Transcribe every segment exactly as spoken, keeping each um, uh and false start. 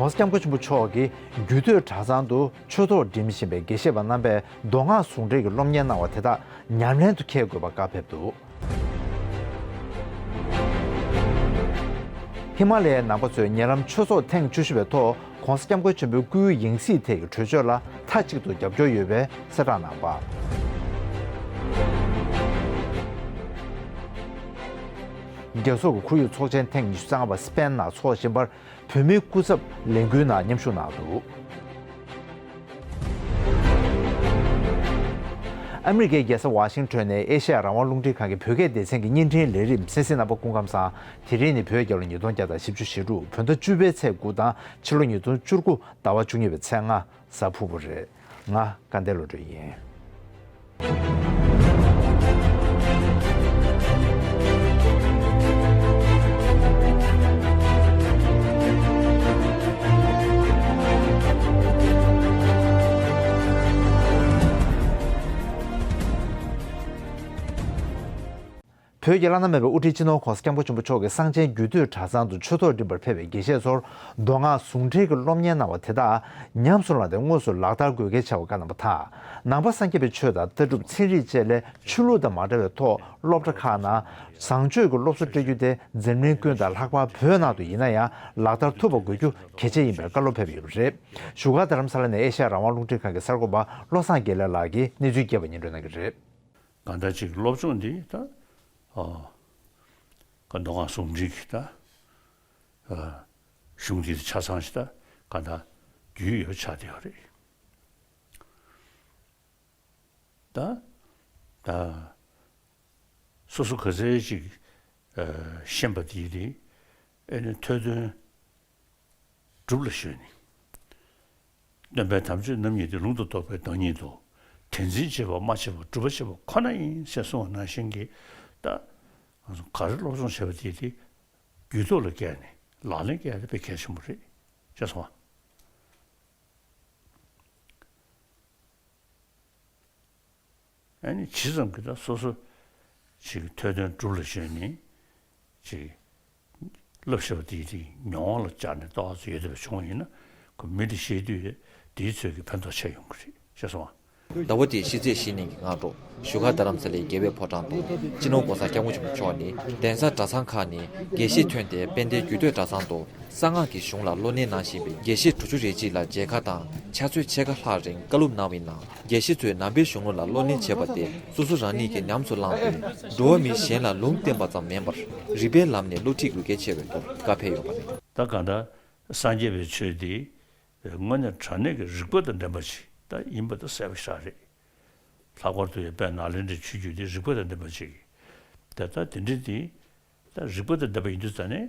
༸གོང་ས་༸སྐྱབས་མགོན་ཆེན་པོ་མཆོག་གིས་རྒྱུད་སྟོད་གྲྭ་ཚང་དུ་ཆོས་ཐོག་འགྲིམ་བཞིན་པའི་དགེ་བཤེས་པ་རྣམ་པས་མདོ་སྔགས་ཟུང་འབྲེལ་གྱི་སློབ་གཉེར་གནང་བ་དེ་དག་ཉམས་ལེན་དུ་འཁེལ་དགོས་པ་བཀའ་ཕེབས་འདུག་ཧི་མ་ལ་ཡའི་ནང་པ་ཚོས་ཉེ་ལམ་ཆོས་ཚོགས་ཐེངས་བཅུ་བཞི་པའི་ཐོག་༸གོང་ས་༸སྐྱབས་མགོན་ཆེན་པོའི་སྐུའི་ཡང་སྲིད་ཐད་ཀྱི་གྲོས་ཆོད་ལ་མཐའ་གཅིག་ཏུ་རྒྱབ་སྐྱོར་ཡོད་པའི་གསལ་བསྒྲགས་གནང་བ། རྒྱལ་ཚོགས་ཀྱི་ཁོར་ཡུག་ཚོགས་ཆེན་ཐེངས་ཉི་ཤུ་རྩ་ལྔ་པ་སི་པེན་ནང་འཚོགས་བཞིན་པར། བོད་མིའི་སྐུ་ཚབ་ལས་འགུལ་ནང་མཉམ་ཞུགས་གནང་འདུག་ཨ་མི་རི་ཀའི་རྒྱལ་ས་ཝ་ཤིང་ཊོན་ནས་ཨེ་ཤ་ཡ་རང་དབང་རླུང་འཕྲིན་ཁང་གི་བོད་སྐད་སྡེ་ཚན་གྱི་བརྙན་འཕྲིན་ལས་རིམ་གསན་གཟིགས་རྣམ་པ་སྐུ་ཁམས་བཟང་། དེ་རིང་ནི་བོད་རྒྱལ་ལོ་ཉིས་སྟོང་བརྒྱ་དང་བཞི་བཅུ་ཞེ་དྲུག་བོད་ཟླ་བཅུ་པའི་ཚེས་དགུ་དང་ཕྱི་ལོ་ཉིས་སྟོང་བཅུ་དགུ་ཟླ་བ་བཅུ་གཉིས་པའི་ཚེས་ལྔ་གཟའ་ཕུར་བུ་རེད། ང་སྐལ་ལྡན་བློ་གྲོས་ཡིན། བོད་ཀྱི་བླ་ན་མེད་པའི་དབུ་ཁྲིད་སྤྱི་ནོར་༸གོང་ས་༸སྐྱབས་མགོན་ཆེན་པོ་མཆོག་གིས་གསང་ཆེན་རྒྱུད་སྟོད་གྲྭ་ཚང་དུ་ཆོས་ཐོག་འགྲིམ་པར་ཕེབས་པའི་དགེ་བཤེས་ཚོར་མདོ་སྔགས་ཟུང་འབྲེལ་གྱི་སློབ་གཉེར་གནང་བ་དེ་དག་ཉམས་སུ་བླངས་ཏེ་དངོས་སུ་ལག་བསྟར་དགོས་གལ་ཆེ་བ་བཀའ་གནང་བ་དང་། ནང་པ་སངས་རྒྱས་པའི་ཆོས་དང་ལྟ་གྲུབ་ཚན་རིག་བཅས་ལས་ཆོས་ལུགས་དང་མ་འདྲ་བའི་ཐོག་སློབ་གྲྭ་ཁག་ནང་བཟང་སྤྱོད་ཀྱི་སློབ་གསོ་སྤྲད་རྒྱུ་དེ་འཛམ་གླིང་ཀུན་དང་ལྷག་པར་བོད་ནང་དུ་ཡིན་ན་ཡང་ལག་བསྟར་ཐུབ་པ་དགོས་རྒྱུ་གལ་ཆེ་ཡིན་པའི་བཀའ་སློབ་ཕེབས་ཡོད་པ་རེད། བཞུགས་སྒར་རྡ་རམ་ས་ལ་ནས་ཨེ་ཤ་ཡ་རང་དབང་རླུང་འཕྲིན་ཁང་གི་གསར་འགོད་པ་བློ་བཟང་དགེ་ལེགས་ལགས་ཀྱིས་གནས་ཚུལ་རྒྱས་པ་སྙན་སྒྲོན་གནང་གི་རེད། གང་ལྟར་ཅིག་སློབ་སྦྱོང་འདི་ད་ཨ་ག་མདོ་སྔགས་ཟུང་འབྲེལ་གྱི་ད་ཨ་གཞུང་འདི་ཆ་ཚང་ཞིག་ད་གང་ལྟར་རྒྱུས་ཡོད་ཆགས་བསྡད་ཡོད་རེད། ད་ད་སོ་སོ་ག་ཚད་ཅིག་ཨ་ཤེས་པ་དེ་དེ་ཨེ་ནི་ཐོས་དོན་སྒྲུབ་ལ་གཞོལ་ནས། སྟོན་པའི་དམ་ཆོས་རྣམ་གཉིས་ཏེ། ལུང་དང་རྟོགས་པའི་བདག་ཉིད་དོ། དེ་འཛིན་བྱེད་པ་སྨྲ་བྱེད་པ་སྒྲུབ་པ་བྱེད་པ་ཁོ་ན་ཡིན་ཞེས་གསུངས་པ་ནང་བཞིན་གྱི་ད་ང་ཚོ་ག་རེ་སློབ་སྦྱོང་བྱས་པ་དེ་དེ་རྒྱུད་ཐོག་ལ་བཀལ་ནས་ལག་ལེན་བཀལ་ཡ་དེ་དཔེ་གལ་ཆེན་པོ་རེད་ཅེས་གསུངས་པ། ཨ་ནི་ཇི་ཙམ་གྱིས་ད་སོ་སོ་ཅིག་ཐོས་དོན་སྒྲུབ་ལ་གཞོལ་ནས་ཅིག་བསླབ་བྱ་བ་དེ་ཅིག་མྱོང་བ་ལ་བཅར་ནས་ལྟ་བ་ཚོ་ཡོད་པ་བྱུང་བ་ཡིན་ན་ཁོ་མི་ལ་བཤད་དུས་དེའི་ཚོད་ཀྱིས་ཕན་ཐོགས་ཆེ་ཡོང་གི་རེད་ཅེས་གསུངས་པ། ཟླ་བ་འདིའི་ཕྱི་ཚེས་བཞི་ཉིན་གྱི་སྔ་དྲོ་བཞུགས་སྒར་རྡ་རམ་ས་ལའི་རྒྱལ་བའི་ཕོ་བྲང་དུ་སྤྱི་ནོར་༸གོང་ས་༸སྐྱབས་མགོན་ཆེན་པོ་མཆོག་ནས་གདན་ས་གྲྭ་ཚང་ཁག་ནས་དགེ་བཤེས་ཐོན་ཏེ་དཔལ་ལྡན་རྒྱུད་སྟོད་གྲྭ་ཚང་དུ། གསང་སྔགས་ཀྱི་གཞུང་ལ་སློབ་གཉེར་གནང་བཞིན་པའི་དགེ་བཤེས་དྲུག་ཅུ་རེ་གཅིག་ལ་མཇལ་ཁ་དང་ཕྱག་ཚོད་ཕྱེད་ཀ་ལྷག་རིང་བཀའ་སློབ་གནང་བའི་ནང་། དགེ་བཤེས་ཚོས་ནང་པའི་གཞུང་ལུགས་ལ་སློབ་གཉེར་བྱེད་པ་དེ་སོ་སོ་རང་ཉིད་ཀྱིས་ཉམས་སུ་བླངས་ཏེ། འགྲོ་བ་མི་གཞན་ལ་ལུང་བསྟན་པ་ཙམ་མིན་པར་རིགས་པའི་ལམ་ནས་སློབ་ཁྲིད་དགོས་གལ་ཆེ་བའི་སྐོར་བཀའ་ཕེབས་ཡོད་པ་རེད། ད་གང་ལྟར་སངས་རྒྱས་པའི་ཆོས་འདི་དངོས་གནས་དྲང་གནས་ཀྱི་རིགས་པ་དང་ལྡན་པ་ཞིག་ད་ཡིན་པ་ད་གསལ་པོ་ཞིག་རེད། ལྷག་པར་དུ་ཡང་དཔལ་ནཱ་ལེནྡྲའི་ཆོས་བརྒྱུད་འདི་རིགས་པ་དང་ལྡན་པ་ཞིག་ད་ལྟ་དེ་འདྲའི་འདི། ད་རིགས་པ་དང་ལྡན་པ་ཡིན་དུས་ཙང་ནས་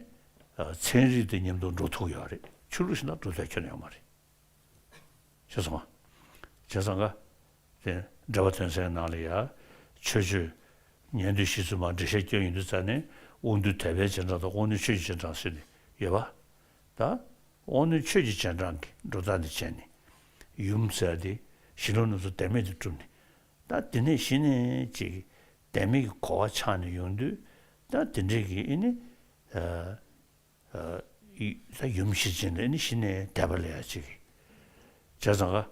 ཚན་རིག་དང་མཉམ་དུ་འགྲོ་ཐུབ་ཀྱི་ཡོད་རེད། ཆོས་ལུགས་ཤིག་ནང་འགྲོ་ཐུབ་ཡ་ཁྱོན་ནས་ཡོད་མ་རེད། ཤེས་སོང་ང་། བྱས་ཙང་ཀ་དེ་འགྲེལ་པ་དོན་ཚན་ནང་ལ་ཡ་ཆོས་སྤྱོད་ཉན་ཐོས་ཞི་འཚོལ་མ་འགྲེལ་བཤད་སྐྱོན་ཡིན་དུས་ཙང་ནས་དབང་རྟུལ་དད་པའི་རྗེས་འབྲང་དང་དབང་རྣོན་ཆོས་ཀྱི་རྗེས་འབྲང་ཟེར་ནས་ཡོད་པ། ད་དབང་རྣོན་ཆོས་ཀྱི་རྗེས་འབྲང་གི་འགྲོ་སྟངས་དེ་བྱས་ནས་ཡུམ་ཟེར་དེ་ཞི་ལུ་ནུ་ཚོ་དད་མེད་དུ་གྲུབ་ནས་ད་དེ་ནས་གཞི་ནས་ཅིག་དད་མེད་ཀྱི་གོ་བ་ཆགས་ནས་ཡོང་དུས་ད་དེ་འདྲས་ཀྱི་ཨེ་ནི་ད་ཡུམ་ཤེར་ཕྱིན་ལ་ཨེ་ནི་གཞི་ནས་དད་པ་ལས་ཡ་ཅིག་བྱས་ཙང་ཀ་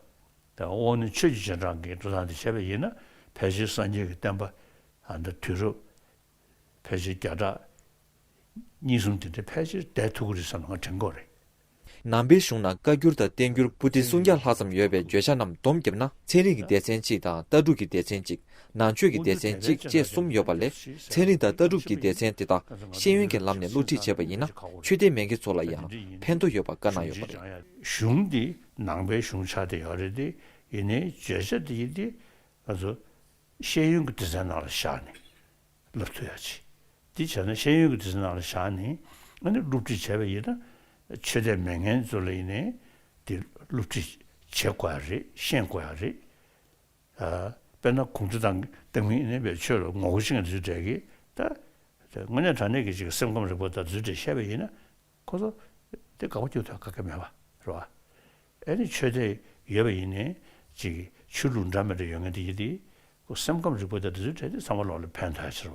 ད་དབང་རྣོན་ཆོས་ཀྱི་རྗེས་འབྲང་གི་འགྲོ་སྟངས་དེ་བྱས་པ་ཡིན་ན་ཕལ་ཆེར་སངས་རྒྱས་ཀྱི་བསྟན་པ་ཨ་ད་དུས་རབས་ཕལ་ཆེར་བརྒྱ་ཕྲག་གཉིས་གསུམ་དེ་འདྲ་ཕལ་ཆེར་བསྡད་ཐུབ་ཀྱི་རེད་བསམ་ན་ང་དྲན་གྱི་ཡོད་རེད། ནང་པའི་གཞུང་ནང་བཀའ་འགྱུར་དང་བསྟན་འགྱུར་པོ་ཏི་སུམ་བརྒྱ་ལྷག་ཙམ་ཡོད་པའི་བརྗོད་བྱ་རྣམས་བསྡོམས་བརྒྱབ་ན་ཚན་རིག་གི་སྡེ་ཚན་གཅིག་དང་ལྟ་གྲུབ་ཀྱི་སྡེ་ཚན་གཅིག་ནང་ཆོས་ཀྱི་སྡེ་ཚན་གཅིག་བཅས་གསུམ་ཡོད་པ་ལས་ཚན་རིག་དང་ལྟ་གྲུབ་ཀྱི་སྡེ་ཚན་དེ་དག་ཤེས་ཡོན་གྱི་ལམ་ནས་སློབ་ཁྲིད་བྱས་པ་ཡིན་ན་ཆོས་དད་མེད་མཁན་ཚོ་ལ་ཡང་ཕན་ཐོགས་ཡོད་པ་བཀའ་གནང་ཡོད་པ་རེད། གཞུང་འདི་ནང་པའི་གཞུང་ཆགས་བསྡད་ཡོད་རེད་དེ་ཡིན་ནའི་བརྗོད་བྱ་འདི་ཡིན་ཏེ་ང་ཚོ་ཤེས་ཡོན་གྱི་སྡེ་ཚན་ནང་ལ་བཞག་ནས། ལབ་ཐུབ་ཡ་ཅིག་འདི་བྱས་ན་ཤེས་ཡོན་གྱི་སྡེ་ཚན་ནང་ལ་བཞག་ནས་ཨ་ནི་སློབ་ཁྲིད་བྱས་པ་ཡིན་ན་ཆོས་དད་མེད་མཁན་ཚོ་ལ་ཡིན་ནའི་འདི་སློབ་ཁྲིད་བྱེད་དགོས་ཡ་རེད་ཤེས་དགོས་ཡ་རེད། ཨ་དཔེར་ན་གུང་ཁྲན་ཏང་ཏང་མི་ཡིན་ནའི་བའི་ཆོས་ལ་ངོ་རྒོལ་བྱེད་མཁན་དེ་ཚོའི་གྲས་ཀྱིས་ད་དངོས་གནས་དྲང་གནས་ཀྱི་ཅིག་སེམས་ཁམས་རིག་པ་དང་དེ་ཚོའི་གྲས་བཤད་པ་ཡིན་ན། ཁོ་ཚོ་དེ་དགའ་པོ་སྐྱེ་ཐུབ་ག་གེ་མེད་པ་རེད་བ། ཨེ་ནི་ཆོས་དད་ཡོད་པ་ཡིན་ནའི་ཅིག་ཆོས་ལུགས་འདྲ་མི་འདྲ་ཡོད་མཁན་དེ་ཡིན་དེ་ཁོ་སེམས་ཁམས་རིག་པ་དང་དེ་ཚོའི་གྲས་དེ་ཚང་མ་ལོག་ལ་ཕན་ཐོགས་ཡ་ཕྱིར་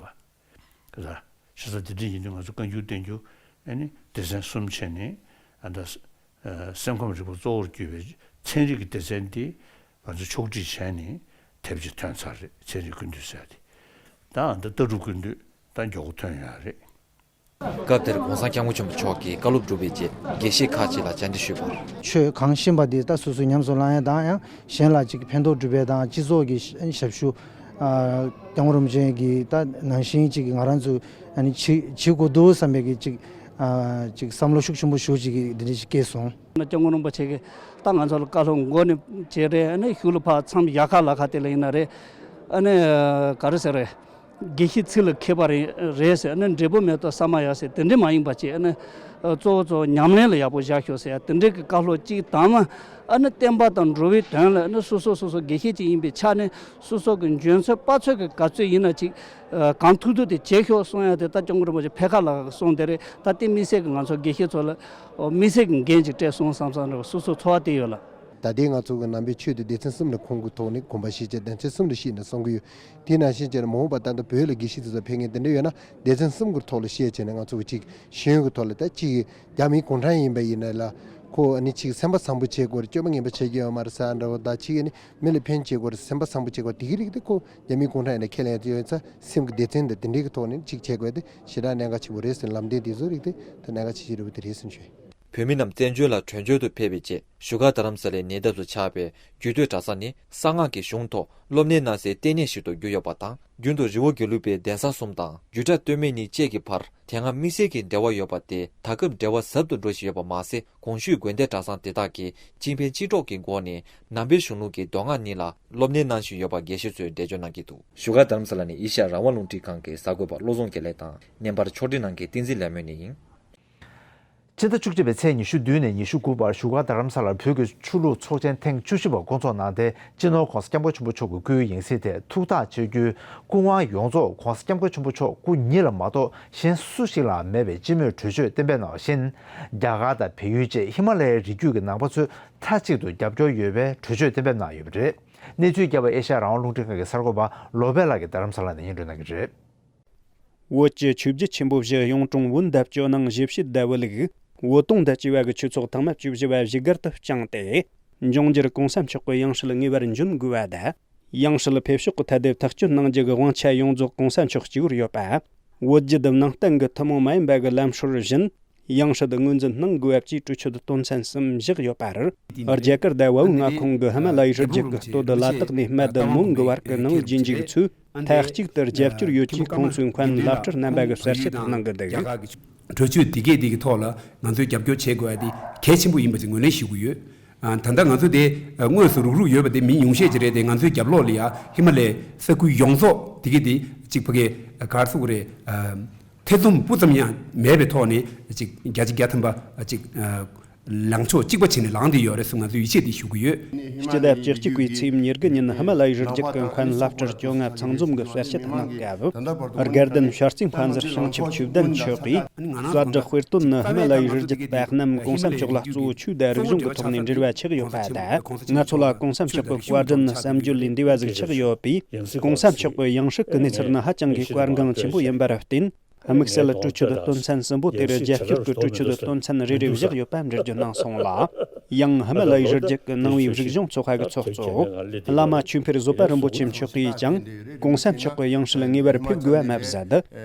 བ། ག་ས་ཤ་ས་དེ་འདྲ་ཡིན་དུས་ང་ཚོ་བཀའ་འགྱུར་བསྟན་འགྱུར་ཨེ་ནི་སྡེ་ཚན་གསུམ་བྱས་ནས་ཨ་ད་ སེམས་ཁམས་རིག་པ་གཙོ་བོར་གྱུར་པའི་ཚན་རིག་གི་སྡེ་ཚན་འདི་ང་ཚོ་ཕྱོགས་སྒྲིག་བྱས་ནས་དེབ་ཅིག་ཐོན་ཚར་རེད། ཚན་རིག་ཀུན་བཏུས་ཟེར་ཏེ། ད་ཨ་ད་ལྟ་རུ་ཀུན་བཏུས་ད་མགྱོགས་པོ་ཐོན་ཡོད་རེད། སྐབས་དེར་གོང་ས་སྐྱབས་མགོན་ཆེན་པོ་མཆོག་གིས་བཀའ་སློབ་གྲུབ་པའི་རྗེས་དགེ་བཤེས་ཁག་ཅིག་ལ་བཅར་འདྲི་ཞུས་པར། ཆོས་གང་ཤེས་པ་དེ་ད་སོ་སོས་ཉམས་སུ་བླང་ཡ་དང་ཡང་གཞན་ལ་ཅིག་ཕན་ཐོགས་སྒྲུབ་པའི་དང་སྤྱི་ཚོགས་ཀྱི་ཞབས་ཞུ། སྐྱབས་མགོན་རིན་པོ་ཆེ་གི་ད་ནང་བཞིན་ཅིག་ང་རང་ཚོས་ཨ་ནི་བྱེད་བྱེད་དགོས་འདུག་བསམ་པའི་གི་ཅིག་ཅིག་བསམ་བློ་ཤུགས་ཆེན་པོ་ཞུ་ཅིག་འདི་འདྲ་ཞིག་སྐྱེས་སོང་། སྐྱབས་མགོན་རིན་པོ་ཆེ་གིས་ད་ང་ཚོ་ལ་བཀའ་སློབ་མགོ་ནས་བྱས་རེད། ཨ་ནི་གཞུག་ལ་ཕར་མཚམས་ཡ་ཁ་ལ་ཁ་དེ་ལ་ཡིན་ན་རེད། ཨ་ནི་ག་རེ་ཟེར་རེད། དགེ་བཤེས་ཚིག་ལ་མཁས་པ་རེད་རེད་ཟེར། ཨ་ནི་འབྲས་བུ་མེད་དོ་ས་མ་ཡ་ཟེར་དེ་འདྲས་མ་ཡིན་པ་བྱས། ཨ་ནི་གཙོ་བོ་གཙོ་བོ་ཉམས་ལེན་ལ་ཡག་པོ་བཞག་ཤོག་ཟེར་ཡ་དེ་འདྲས་ཀྱི་བཀའ་སློབ་ཅིག་དང་། ཨ་ནི་བསྟན་པ་དང་འགྲོ་བའི་དོན་ལ་ཨ་ནི་སོ་སོ་སོ་སོ་དགེ་བཤེས་ཅིག་ཡིན་པའི་ཆ་ནས་སོ་སོ་གི་འཇོན་ཚོད་དཔག་ཚོད་ཀྱི་ག་ཚོད་ཡིན་ན་ཅིག་གང་ཐུབ་ཐུབ་དེ་བྱེད་ཤོག་གསུང་ཡ་དེ་ད་སྐྱབས་མགོན་རིན་པོ་ཆེ་ཕེབས་ཁ་ལ་གསུང་དེ་རེད། ད་དེ་དམིགས་བསལ་གྱི་ང་ཚོ་དགེ་བཤེས་ཚོ་ལ་དམིགས་བསལ་གྱི་འགན་ཅིག་སྤྲད་སོང་བསམ་བསམ་རེད། སོ་སོ་ཚོར་བ་དེ་ཡོད་ལ། ད་ལྟའི་ང་ཚོ་གི་ནང་པའི་ཆོས་དེ་སྡེ་ཚན་གསུམ་ལ་ཁོང་གི་ཐོག་ནས་གོམ་པ་བཞི་བྱས་སྡེ་ཚན་གསུམ་ལ་བཤད་ནས་གསུང་གི་ཡོད། དེ་ནང་བཞིན་བྱས་ན་མ་འོངས་པ་ད་ལྟ་བོད་ལ་དགེ་བཤེས་དེ་ཚོ་ཕེབས་མཁན་དེ་འདྲ་ཡོད་ན་སྡེ་ཚན་གསུམ་གི་ཐོག་ལ་བཤད་བྱས་ནས་ང་ཚོ་གི་ཅིག་ཤེས་ཡོན་གི་ཐོག་ལ་ད་ཅིག་རྒྱ་མིའི་གུང་ཁྲན་ཡིན་པ་ཡིན་ན་ལ་ཁོ་ཨ་ནི་ཅིག་སེམས་པ་བཟང་པོ་བྱེད་དགོས་རེད། སྐྱོན་མ་ངན་པ་བྱེད་ཀྱི་ཡོད་མ་རེད་ཟེར་འདྲ་བོ། ད་ཅིག་ཨ་ནི་མི་ལ་ཕན་བྱེད་དགོས་རེད། སེམས་པ་བཟང་པོ་བྱེད་དགོས་དེ་གི་རིགས་དེ་ཁོ་རྒྱ་མིའི་གུང་ཁྲན་ཡིན་ན་ཁས་ལེན་ཡོད་ཚ་སེམས་ཀྱི་སྡེ་ཚན་དེ་དེ་འདྲའི་གི་ཐོག་ནས་ཅིག་བྱེད་དགོས་དེ་ཞེ་དྲག་གནད་འགག་ཆེན་པོ་རེད་ཟེར། ལམ་སྟོན་དེ་ཚོ་རིགས་དེ་ད་གནད་འགག་ཆེ་ཆེ་རེད་པ་དེ་རེད་ཟེར་ཞུ། བོད་མི་རྣམས་བཙན་བྱོལ་ལ་བྲོས་བྱོལ་དུ་ཕེབས་པའི་རྗེས་བཞུགས་སྒར་རྡ་རམ་ས་ལའི་ཉེ་འདབས་སུ་ཆགས་པའི་རྒྱུད་སྟོད་གྲྭ་ཚང་ནི་གསང་སྔགས་ཀྱི་གཞུང་ཐོག་སློབ་གཉེར་གནང་སའི་ལྟེ་གནས་ཤིག་ཏུ་གྱུར་ཡོད་པ་དང་། རྒྱུན་དུ་རི་བོ་དགེ་ལུགས་པའི་གདན་ས་གསུམ་དང་རྒྱུད་གྲྭ་སྟོད་སྨད་གཉིས་བཅས་ཀྱི་བར་དེ་སྔ་དམིགས་བསལ་གྱི་འབྲེལ་བ་ཡོད་པ་དེ་ད་སྐབས་འབྲེལ་བ་ཟབ་ཏུ་འགྲོ་བཞིན་ཡོད་པ་མ་ཟད། གོང་ཞུས་དགོན་སྡེ་གྲྭ་ཚང་དེ་དག་གིས་སྤྱི་ཕན་སྤྱི་གྲོགས་ཀྱི་སྒོ་ནས་ནང་པའི་གཞུང་ལུགས་ཀྱི་མདོ་སྔགས་གཉིས་ལ་སློབ་གཉེར་གནང་བཞིན་ཡོད་པ་དགེ་བཤེས་ཚོས་འགྲེལ་བརྗོད་གནང་གི་འདུག་བཞུགས་སྒར་རྡ་རམ་ས་ལ་ནས་ཨེ་ཤ་ཡ་རང་དབང་རླུང་འཕྲིན་ཁང་གི་གསར་འགོད་པ་བློ་བཟང་དགེ་ལེགས་དང་། བརྙན་པར་ཕྱོགས་སྒྲིག་གནང་མཁན་བསྟན་འཛིན་ལྷ་མོ་ནས་ཡིན། ཕྱི་ཟླ་བཅུ་གཅིག་པའི་ཚེས་ཉི་ཤུ་བདུན་ནས་ཉི་ཤུ་དགུ་བར་བཞུགས་སྒར་རྡ་རམ་ས་ལར་བོད་ཀྱི་ཆོས་ལུགས་ཚོགས་ཆེན་ཐེངས་བཅུ་བཞི་པ་བསྐོང་ཚོགས་གནང་སྟེ། སྤྱི་ནོར་༧གོང་ས་༧སྐྱབས་མགོན་ཆེན་པོ་མཆོག་གི་སྐུའི་ཡང་སྲིད་དེ་ཐུགས་ཐག་བཅད་རྒྱུའི་སྐུ་དབང་ཡོངས་རྫོགས་༧གོང་ས་༧སྐྱབས་མགོན་ཆེན་པོ་མཆོག་སྐུ་ཉིད་ལ་མ་གཏོགས་གཞན་སུ་ཞིག་ལའང་མེད་པའི་སྤྱི་མོས་གྲོས་ཆོད་གཏན་འབེབས་གནང་བ་བཞིན། རྒྱ་གར་དང་བལ་ཡུལ་བཅས་ཧི་མ་ལ་ཡའི་རི་རྒྱུད་ཀྱི་ནང་པ་ཚོས་མཐའ་གཅིག་ཏུ་རྒྱབ་སྐྱོར་ཡོད་པའི་གྲོས་ཆོད་གཏན་འབེབས་གནང་ཡོད་པ་རེད། གནས་ཚུལ་རྒྱས་པ་ཨེ་ཤ་ཡ་རང་དབང་རླུང་འཕྲིན་ཁང་གི་གསར་འགོད་པ་བློ་བྷེ་ལགས་ཀྱིས་རྡ་རམ་ས་ལ་ནས་སྙན་སྒྲོན་གནང་གི་རེད། བོད་ཀྱི་ཆོས་བརྒྱུད་ཆེན་པོ་བཞི་གཡུང་དྲུང་བོན་དང་ཇོ་ནང་བཞི་བྱེད་ཟླ་བའི་ལུགས། བོད་སྟོང་དང་བཅས་པ་གི་ཆོས་ཚོགས་ཐེངས་མ་བཅུ་བཞི་བ་བཞུགས་སྒར་དུ་བསྐྱངས་ཏེ། འབྱུང་འགྱུར་གོང་ས་མཆོག་གི་ཡང་སྲིད་ངེས་པར་འབྱོན་དགོས་པ་དང་། ཡང་སྲིད་ཕེབས་ཕྱོགས་ཀྱི་ཐད་དེ་ཐག་གཅོད་གནང་རྒྱུ་གི་དབང་ཆ་ཡོངས་རྫོགས་གོང་ས་མཆོག་གཅིག་པུར་ཡོད་པ། བོད་བརྒྱུད་ནང་བསྟན་གྱི་ཐུན་མོང་མ་ཡིན་པ་གི་ལམ་སྲོལ་བཞིན། ཡང་སྲིད་ངོས་འཛིན་གནང་དགོས་པ་བཅས་གྲོས་ཆོད་དོན་ཚན་གསུམ་བཞག་ཡོད་པ་རེད། རྒྱ་གར་དང་བལ་པོའི་མངའ་ཁོངས་ཀྱི་ཧི་མ་ལ་ཡའི་རི་རྒྱུད་ཀྱི་སྟོད་ལ་དྭགས་ནས་སྨད་དུ་མོན་གྱི་བར་གྱི་ནང་པའི་རྗེས་འཇུག་ཚོས་མཐའ་གཅིག་ཏུ་རྒྱབ་སྐྱོར་ཡོད་ཅེས་ཁོང་ཚོས་མཁན་སློབ་གྲྭར་རྣམ་པ་གིས་གསལ་བཤད་གནང་གི་འདུག་གྲོས་ཆོད་འདི་གས་འདི་གི་ཐོག་ལ་ང་ཚོས་རྒྱབ་སྐྱོར་བྱེད་དགོས་པ་འདི་གལ་ཆེན་པོ་ཡིན་པ་ཞིག་ངོས་ལེན་ཞུ་གི་ཡོད། ཨ། ད་ལྟ་ང་ཚོ་དེ་དངོས་སུ་རུག་རུག་ཡོད་པ་དེ་མི་ཉུང་ཤས་ཅིག་རེད་དེ། ང་ཚོའི་རྒྱབ་ལོགས་ལ་ཡ་ཧི་མ་ལའི་ས་ཁུལ་ཡོངས་རྫོགས་དེ་གི་དེ་གཅིག་ཕ་གི་ག་རེ་ཟེར་དགོས་རེད། ཨ། ཐེ་ཚོམ་སྤུ་ཙམ་ཡང་མེད་པའི་ཐོག་ནས་ཅིག་བརྒྱ་ཆ་བརྒྱ་ཐམ་པ་ཅིག་ཨ། ལངས་ཕྱོགས་གཅིག་པ་བྱས་ནས་ལངས་བསྡད་ཡོད་རེད་ཟེར་ང་ཚོས་ཡིད་ཆེས་དེ་ཞུ་གི་ཡོད། སྤྱི་ཟླ་བཅུ་གཅིག་པའི་ཚེས་ཉེར་དགུ་ཉིན་ཧི་མ་ལ་ཡའི་རི་རྒྱུད་ཀྱི་མཁན་སློབ་གྲྭར་བཅོ་ལྔ་ཚང་འཛོམས་ཀྱིས་གསལ་བཤད་གནང་སྐབས། དགའ་ལྡན་ཤར་རྩེའི་མཁན་ཟུར་བྱང་ཆུབ་ཆོས་ལྡན་མཆོག་གིས། གསལ་བསྒྲགས་དཔེར་བཏོན་ནི་ཧི་མ་ལ་ཡའི་རི་རྒྱུད་པ་རྣམས་གོང་ས་མཆོག་ལ་གཙོ་བོ་ཆོས་དང་རིག་གཞུང་གི་ཐོག་ནས་འབྲེལ་བ་ཆགས་ཡོད་པ་དང་། ང་ཚོ་ལ་གོང་ས་མཆོག་གི་བཀའ་དྲིན་ནི་བསམ་བརྗོད་ལས་འདས་པ་ཟིག་ཆགས་ཡོད་པས། གོང་ས་མཆོག་གི་ཡང་སྲིད་ཀྱི་གནས་ཚུལ་ནི་ཧ་ཅང་གི་གལ་འགངས་ཆེན་པོ་ཡིན་པར་བརྟེན། དམིགས་བསལ་གྲོས་ཆོད་དོན་ཚན་གསུམ་པོ་དེར་རྒྱབ་སྐྱོར་གྱི་གྲོས་ཆོད་དོན་ཚན་རེ་རེ་བཞག་ཡོད་པ་འགྲེལ་བརྗོད་གནང་སོང་ལ། ཡང་ཧི་མ་ལ་ཡའི་རི་རྒྱུད་ཀྱི་ནང་པའི་རིག་གཞུང་ཚོགས་པ་གི་ཚོགས་གཙོ་བླ་མ་ཆོས་འཕེལ་བཟོད་པ་རིན་པོ་ཆེ་མཆོག་གིས་ཀྱང་གོང་ས་མཆོག་གི་ཡང་སྲིད་ངེས་པར་ཕེབས་དགོས་པ་མ་ཟད།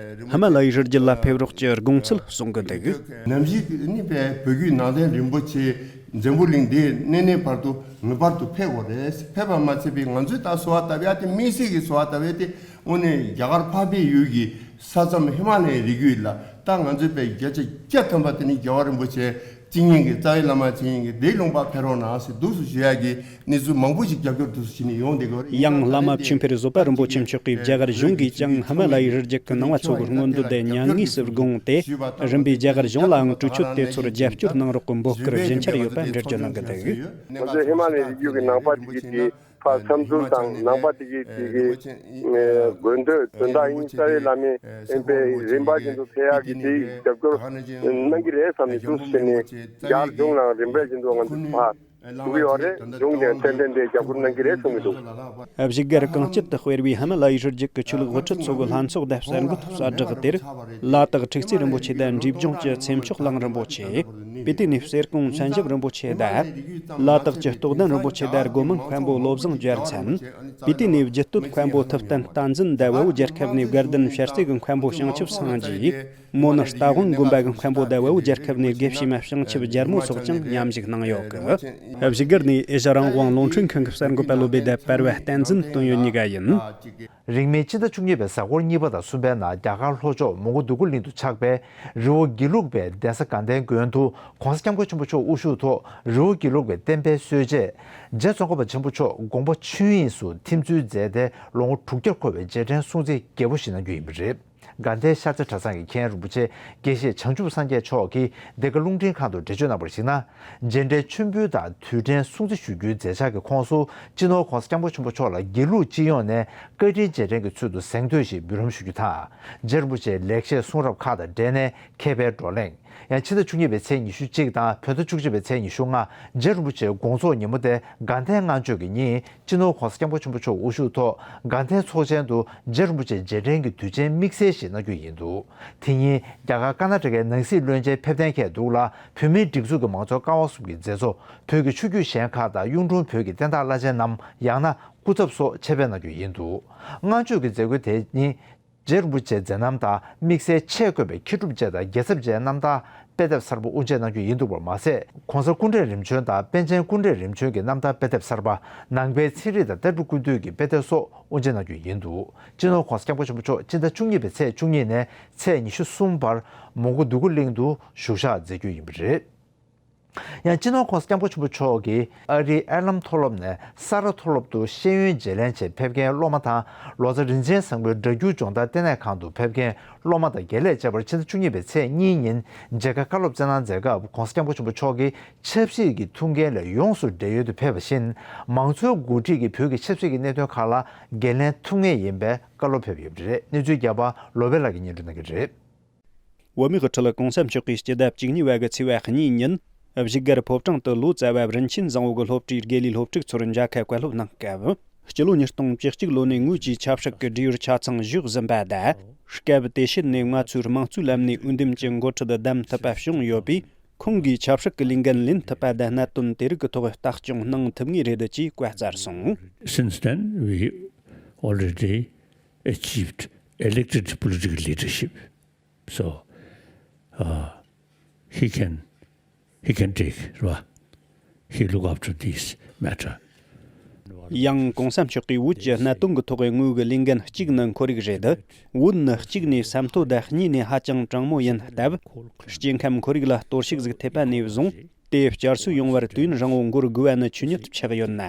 ཧི་མ་ལ་ཡའི་རི་རྒྱུད་ལ་ཕེབས་རོགས་ཀྱི་དགོངས་ཚུལ་གསུང་གི་འདུག་ནམ་ཞིག་ནི་བོད་བརྒྱུད་ནང་བསྟན་རིན་པོ་ཆེ་འཛམ་བུ་གླིང་འདིའི་གནས་གནས་བར་དུ་ངེས་པར་དུ་ཕེབས་དགོས་རེད། ཕེབས་པ་མ་ཚད་པའི་ང་ཚོས་ད་གསོལ་བ་བཏབ་ཡ་དེ་དམིགས་བསལ་གྱི་གསོལ་བ་བཏབ་ཡ་དེ་དངོས་གནས་རྒྱ་གར་འཕགས་པའི་ཡུལ་གྱི་ས་མཚམས་ཧི་མ་ལ་ཡའི་རི་རྒྱུད་ལ་ད་ང་ཚོའི་བོད་བརྒྱ་ཆ་བརྒྱ་ཐམ་པ་དེ་ནི་རྒྱལ་བ་རིན་པོ་ཆེ་བཅུ་གཉིས་ཀྱི་རྩ་བའི་བླ་མ་བཅུ་གཉིས་ཀྱི་འདིའི་ལུང་པར་ཕེབས་རོགས་གནང་ཟེར་འདུག་སེ་ཞུ་ཡ་གི་གནས་ཚུལ་མང་པོ་ཞིག་རྒྱབ་སྐྱོར་འདུག་སེ་བྱས་ནས་ཡོང་བསྡད་ཀྱི་ཡོད་རེད། ཡང་བླ་མ་ཆོས་འཕེལ་བཟོད་པ་རིན་པོ་ཆེ་མཆོག་གིས་རྒྱ་གར་གཞུང་གིས་ཀྱང་ཧི་མ་ལ་ཡའི་རི་རྒྱུད་ཀྱི་ནང་པ་ཚོ་གི་མངོན་འདོད་དེ་མྱ་ངན་སུ་དགོངས་ཏེ། རིམ་པས་རྒྱ་གར་གཞུང་ལའང་གྲོས་ཆོད་དེ་ཚོར་རྒྱབ་སྐྱོར་གནང་རོགས་ཀྱི་འབོད་སྐུལ་སྦྱིན་འཆར་ཡོད་པ་འགྲེལ་བརྗོད་གནང་གི་འདུག་ང་ཚོས་ཧི་མ་ལ་ཡའི་རི་རྒྱུད་ཀྱི་ནང་པ་དེ་གའི་དེ་ཕར་མཚམས་སྦྱོར་དང་ནང་པ་དེ་གའི་དེ་གའི་དགོན་སྡེ་དོན་དག་ཡིན་རྩ་བའི་བླ་མའི་ཨེམ་པའི་རིམ་པ་བཞིན་དུ་ཕེབས་ཡག་གི་དེ་རྒྱབ་སྐྱོར་གནང་གི་རེད་བསམ་ནས་འདུག་སེ་བྱས་ནས་རྒྱ་གར་གཞུང་ལའང་རིམ་པ་བཞིན་དུ་ང་ཚོས་ཕར་ཞུ་གི་ཡོད་རེད། གཞུང་གིས་ཚད་ལྡན་དེ་རྒྱབ་སྐྱོར་གནང་གི་རེད་གསུང་གི་འདུག་བཞུགས་སྒར་གངས་སྐྱིད་དུ་སྤེལ་བའི་ཧི་མ་ལ་ཡའི་རི་རྒྱུད་ཀྱི་ཆོས་ལུགས་དབུ་ཁྲིད་ཚོ་གི་ལྷན་ཚོགས་དང་གསར་འགོད་གསལ་བསྒྲགས་དེར། ལ་དྭགས་ཁྲུས་རྩེ་རིན་པོ་ཆེ་དང་འབྲས་ལྗོངས་ཀྱི་ཚེ་མཆོག་གླིང་རིན་པོ་ཆེ། པི་ཏི་ནས་གསེར་ཀོང་མཚན་ཞབས་རིན་པོ་ཆེ་དང་། ལ་དྭགས་ཀྱི་རྟོགས་ལྡན་རིན་པོ་ཆེ་དང་སྒོ་མང་མཁན་པོ་བློ་བཟང་རྒྱལ་མཚན། པི་ཏི་ནས་རྒྱུད་སྟོད་མཁན་པོ་ཐུབ་བསྟན་བསྟན་འཛིན་དང་བལ་པོ་རྒྱལ་ཁབ་ནས་དགའ་ལྡན་ཞལ་རྩེ་གི་མཁན་པོ་བྱང་ཆུབ་སངས་རྒྱས། མོ་ནི་རྟ་དབང་དགོན་པ་གི་མཁན་པོ་དང་བལ་པོ་རྒྱལ་ཁབ་ནས་དགེ་བཤེས་མ་བྱང་ཆུབ་རྒྱལ་མོ་སོགས་ཀྱང་མཉམ་ཞུགས་གནང་ཡོད་གི། བཞུགས་སྒར་ནས་ཨེ་ཤ་རང་དབང་རླུང་འཕྲིན་ཁང་གི་གསར་འགོད་པ་བློ་བདེ་དང་པར་བ་བསྟན་འཛིན་དོན་ཡོད་གཉིས་ཀ་ཡིན། རིང་མིན་ཕྱི་ཟླ་བཅུ་གཉིས་པའི་གཟའ་འཁོར་གཉིས་པ་དང་གསུམ་པའི་ནང་རྒྱ་གར་ལྷོ་ཕྱོགས་མོན་གྷོ་འདོད་རྒུ་གླིང་དུ་ཆགས་པའི་རི་བོ་དགེ་ལུགས་པའི་གདན་ས་དགའ་ལྡན་དགོན་དུ་༸གོང་ས་༸སྐྱབས་མགོན་ཆེན་པོ་མཆོག་དབུ་བཞུགས་ཐོག་རི་བོ་དགེ་ལུགས་པའི་བསྟན་པའི་སྲོལ་འབྱེད་རྗེ་ཙོང་ཁ་པ་ཆེན་པོ་མཆོག་དགོངས་པ་ཆོས་དབྱིངས་སུ་ཐིམ་ཚུལ་མཛད་དེ་ལོ་ངོ་དྲུག་བརྒྱར་འཁོར་བའི་རྗེས་དྲན་སྲུང་བརྩི་རྒྱས་པོ་ཞིག་གནང་རྒྱུ་ཡིན་པ་རེད། དགའ་ལྡན་ཤར་རྩེ་གྲྭ་ཚང་གི་མཁན་རིན་པོ་ཆེ་དགེ་བཤེས་བྱང་ཆུབ་སངས་རྒྱས་མཆོག་གིས་འདི་ག་རླུང་འཕྲིན་ཁང་དུ་འགྲེལ་བརྗོད་གནང་བར་གཞིགས་ན། རྗེས་དྲན་མཆོད་འབུལ་དང་དུས་དྲན་སྲུང་བརྩི་ཞུ་རྒྱུའི་མཛད་འཆར་གྱི་ཁོངས་སུ་སྤྱི་ནོར་༸གོང་ས་༸སྐྱབས་མགོན་ཆེན་པོ་མཆོག་ལ་དགེ་ལུགས་སྤྱི་ཡོངས་ནས་བཀའ་དྲིན་རྗེས་དྲན་གྱི་ཚུལ་དུ་གཟེངས་བསྟོད་ཞིག་འབུལ་རམ་ཞུ་རྒྱུ་དང་། རྗེ་རིན་པོ་ཆེའི་ལེགས་བཤད་གསུང་རབ་ཁག་དང་འབྲེལ་ནས་མཁས་པའི་བགྲོ་གླེང་། ཡང་ཕྱི་ཟླ་བཅུ་གཉིས་པའི་ཚེས་ཉི་ཤུ་གཅིག་དང་བོད་ཟླ་བཅུ་གཅིག་པའི་ཚེས་ཉི་ཤུ་ལྔ་རྗེ་རིན་པོ་ཆེའི་དགོངས་རྫོགས་ཉིན་མོ་སྟེ་དགའ་ལྡན་ལྔ་མཆོད་ཀྱི་ཉིན། སྤྱི་ནོར་༸གོང་ས་༸སྐྱབས་མགོན་ཆེན་པོ་མཆོག་དབུ་བཞུགས་ཐོག་དགའ་ལྡན་ཚོགས་ཆེན་དུ་རྗེ་རིན་པོ་ཆེ་རྗེས་དྲན་གྱི་དུས་ཆེན་དམིགས་བསལ་ཞིག་གནང་རྒྱུ་ཡིན་འདུག་དེ་ཉིན་རྒྱ་གར་ཀར་ནཱ་ཊ་ཀའི་ནང་སྲིད་བློན་ཆེན་ཕེབས་གཏན་འཁེལ་འདུག་ལ། བོད་མིའི་སྒྲིག་འཛུགས་ཀྱི་མང་གཙོ་ཀ་བ་གསུམ་གྱི་མཛད་གཙོ། བོད་ཀྱི་ཆོས་བརྒྱུད་གཞན་ཁག་དང་གཡུང་དྲུང་བོད་ཀྱི་བསྟན་བདག་བླ་ཆེན་རྣམས། ཡང་ན་སྐུ་ཚབ་སོགས་ཆེད་ཕེབས་གནང་རྒྱུ་ཡིན་འདུག་ལྔ་མཆོད་ཀྱི་མཛད་སྒོའི་དེ་ཉིན། རྗེ་རིན་པོ་ཆེའི་མཛད་རྣམ་དང་དམིགས་བསལ་ཆེད་བསྐོས་པའི་མཁས་གྲུབ་རྗེ་དང་རྒྱལ་ཚབ་རྗེའི་རྣམ་ཐར་དཔེ་དེབ་གསར་པ་དབུ་འབྱེད་གནང་རྒྱུ་ཡིན་འདུག་པར་མ་ཟད། ༸གོང་ས་སྐུ་ཕྲེང་རིམ་བྱོན་དང་པཎ་ཆེན་སྐུ་ཕྲེང་རིམ་བྱོན་གྱི་རྣམ་ཐར་དཔེ་དེབ་གསར་པ། ནང་པའི་ཚན་རིག་དང་ལྟ་གྲུབ་ཀུན་བཏུས་ཀྱི་དཔེ་དེབ་སོགས་དབུ་འབྱེད་གནང་རྒྱུ་ཡིན་འདུག་སྤྱི་ནོར་༸གོང་ས་༸སྐྱབས་མགོན་ཆེན་པོ་མཆོག་སྤྱི་ཟླ་བཅུ་གཉིས་པའི་ཚེས་བཅུ་གཉིས་ནས་ཚེས་ཉི་ཤུ་གསུམ་བར་མོན་གྷོ་འདོད་རྒུ་གླིང་དུ་བཞུགས་ཞག་མཛད་རྒྱུ་ཡིན་པ་རེད། ཡང་སྤྱི་ནོར་༸གོང་ས་༸སྐྱབས་མགོན་ཆེན་པོ་མཆོག་གིས་ཨ་རིའི་ཨེ་ལམ་མཐོ་སློབ་ནས་ས་རཱ་མཐོ་སློབ་ཏུ་ཤེས་ཡོན་བརྗེ་ལེན་ཆེད་ཕེབས་མཁན་སློབ་མ་དང་། ལོ་ཙཱ་རིན་ཆེན་བཟང་པོའི་སྒྲ་སྒྱུར་སྦྱོང་བརྡར་ལྟེ་གནས་ཁང་དུ་ཕེབས་མཁན་སློབ་མ་དང་དགེ་ལས་བཅས་པར་ཕྱི་ཟླ་བཅུ་གཉིས་པའི་ཚེས་གཉིས་ཉིན་མཇལ་ཁ་བཀའ་སློབ་སྩལ་གནང་མཛད་སྐབས། ༸གོང་ས་༸སྐྱབས་མགོན་ཆེན་པོ་མཆོག་གིས་ཆབ་སྲིད་ཀྱི་ཐུགས་འགན་ལས་ཡོངས་སུ་བསྒྲལ་ཡུལ་དུ་ཕེབས་པ་བཞིན། མང་གཙོའི་འགོ་ཁྲིད་ཀྱིས་བོད་ཀྱི་ཆབ་སྲིད་ཀྱི་གནད་དོན་ཁག་ལ་འགན་ལེན་ཐུབ་ངེས་ཡིན་པའི་བཀའ་སློབ་ཕེབས་ཡོད་པ་རེད། གནས་ཚུལ་རྒྱས་པ་བློ་བྷེ་ལགས་ཀྱིས་སྙན་སྒྲོན་གནང་གི་རེད། བོད་མིའི་དབུ་ཁྲིད་༸གོང་ས་མཆོག་གིས་སྤྱི་ཟླ་བཅུ་གཉིས་པ་གི་ཚེས་པ་གཉིས་ཉིན་བཞུགས་སྒར་ཕོ་བྲང་དུ་ལོ་ཙཱ་བ་རིན་ཆེན་བཟང་པོ་གི་སློབ་གྲྭའི་དགེ་ལས་སློབ་ཕྲུག་ཚོར་མཇལ་ཁ་བཀའ་སློབ་གནང་སྐབས། སྤྱི་ལོ་ཉིས་སྟོང་བཅུ་གཅིག་ལོ་ནས་དངོས་ཀྱི་ཆབ་སྲིད་ཀྱི་བགྲེས་ཡོལ་ཆ་ཚང་བཞག་ཟིན་པ་དང་། སྐབས་དེ་ཤེད་ནས་ང་ཚོའི་དམངས་གཙོའི་ལམ་ནས་འོས་འདེམས་ཀྱི་འགོ་ཁྲིད་བདམས་ཐུབ་པ་བྱུང་ཡོད་པས། ཁོང་གིས་ཆབ་སྲིད་ཀྱི་ལས་འགན་ལེན་ཐུབ་པ་དང་གནད་དོན་དེ་རིགས་ཀྱི་ཐོག་ལྟ་སྐྱོང་གནང་ཐུབ་ངེས་རེད་ཅེས་བཀའ་སྩལ་སོང་། Since then, we already achieved elected political leadership. So, uh, he can, he can take, རེད་བ། He look after this matter. ཡང་༸གོང་ས་མཆོག་གིས་བོད་ཀྱི་གནད་དོན་གྱི་ཐོག་དངོས་ཀྱི་ལས་འགན་གཅིག་ནི་ཁོར་ཡུག་རེད། བོད་ནི་གཅིག་ནས་ས་མཐོ་དང་གཉིས་ནས་ཧ་ཅང་གྲང་མོ་ཡིན་སྟབས། སྐྱེ་ཁམས་ཁོར་ཡུག་ལ་གཏོར་བཤིག་ཟིག་ཐེབས་པ་ནས་བཟུང་། དེ་བསྐྱར་གསོ་ཡོང་བར་དུས་ཡུན་རིང་བོ་འགོར་དགོས་པ་ནི་ཆོས་ཉིད་ཆགས་ཡོད་ན།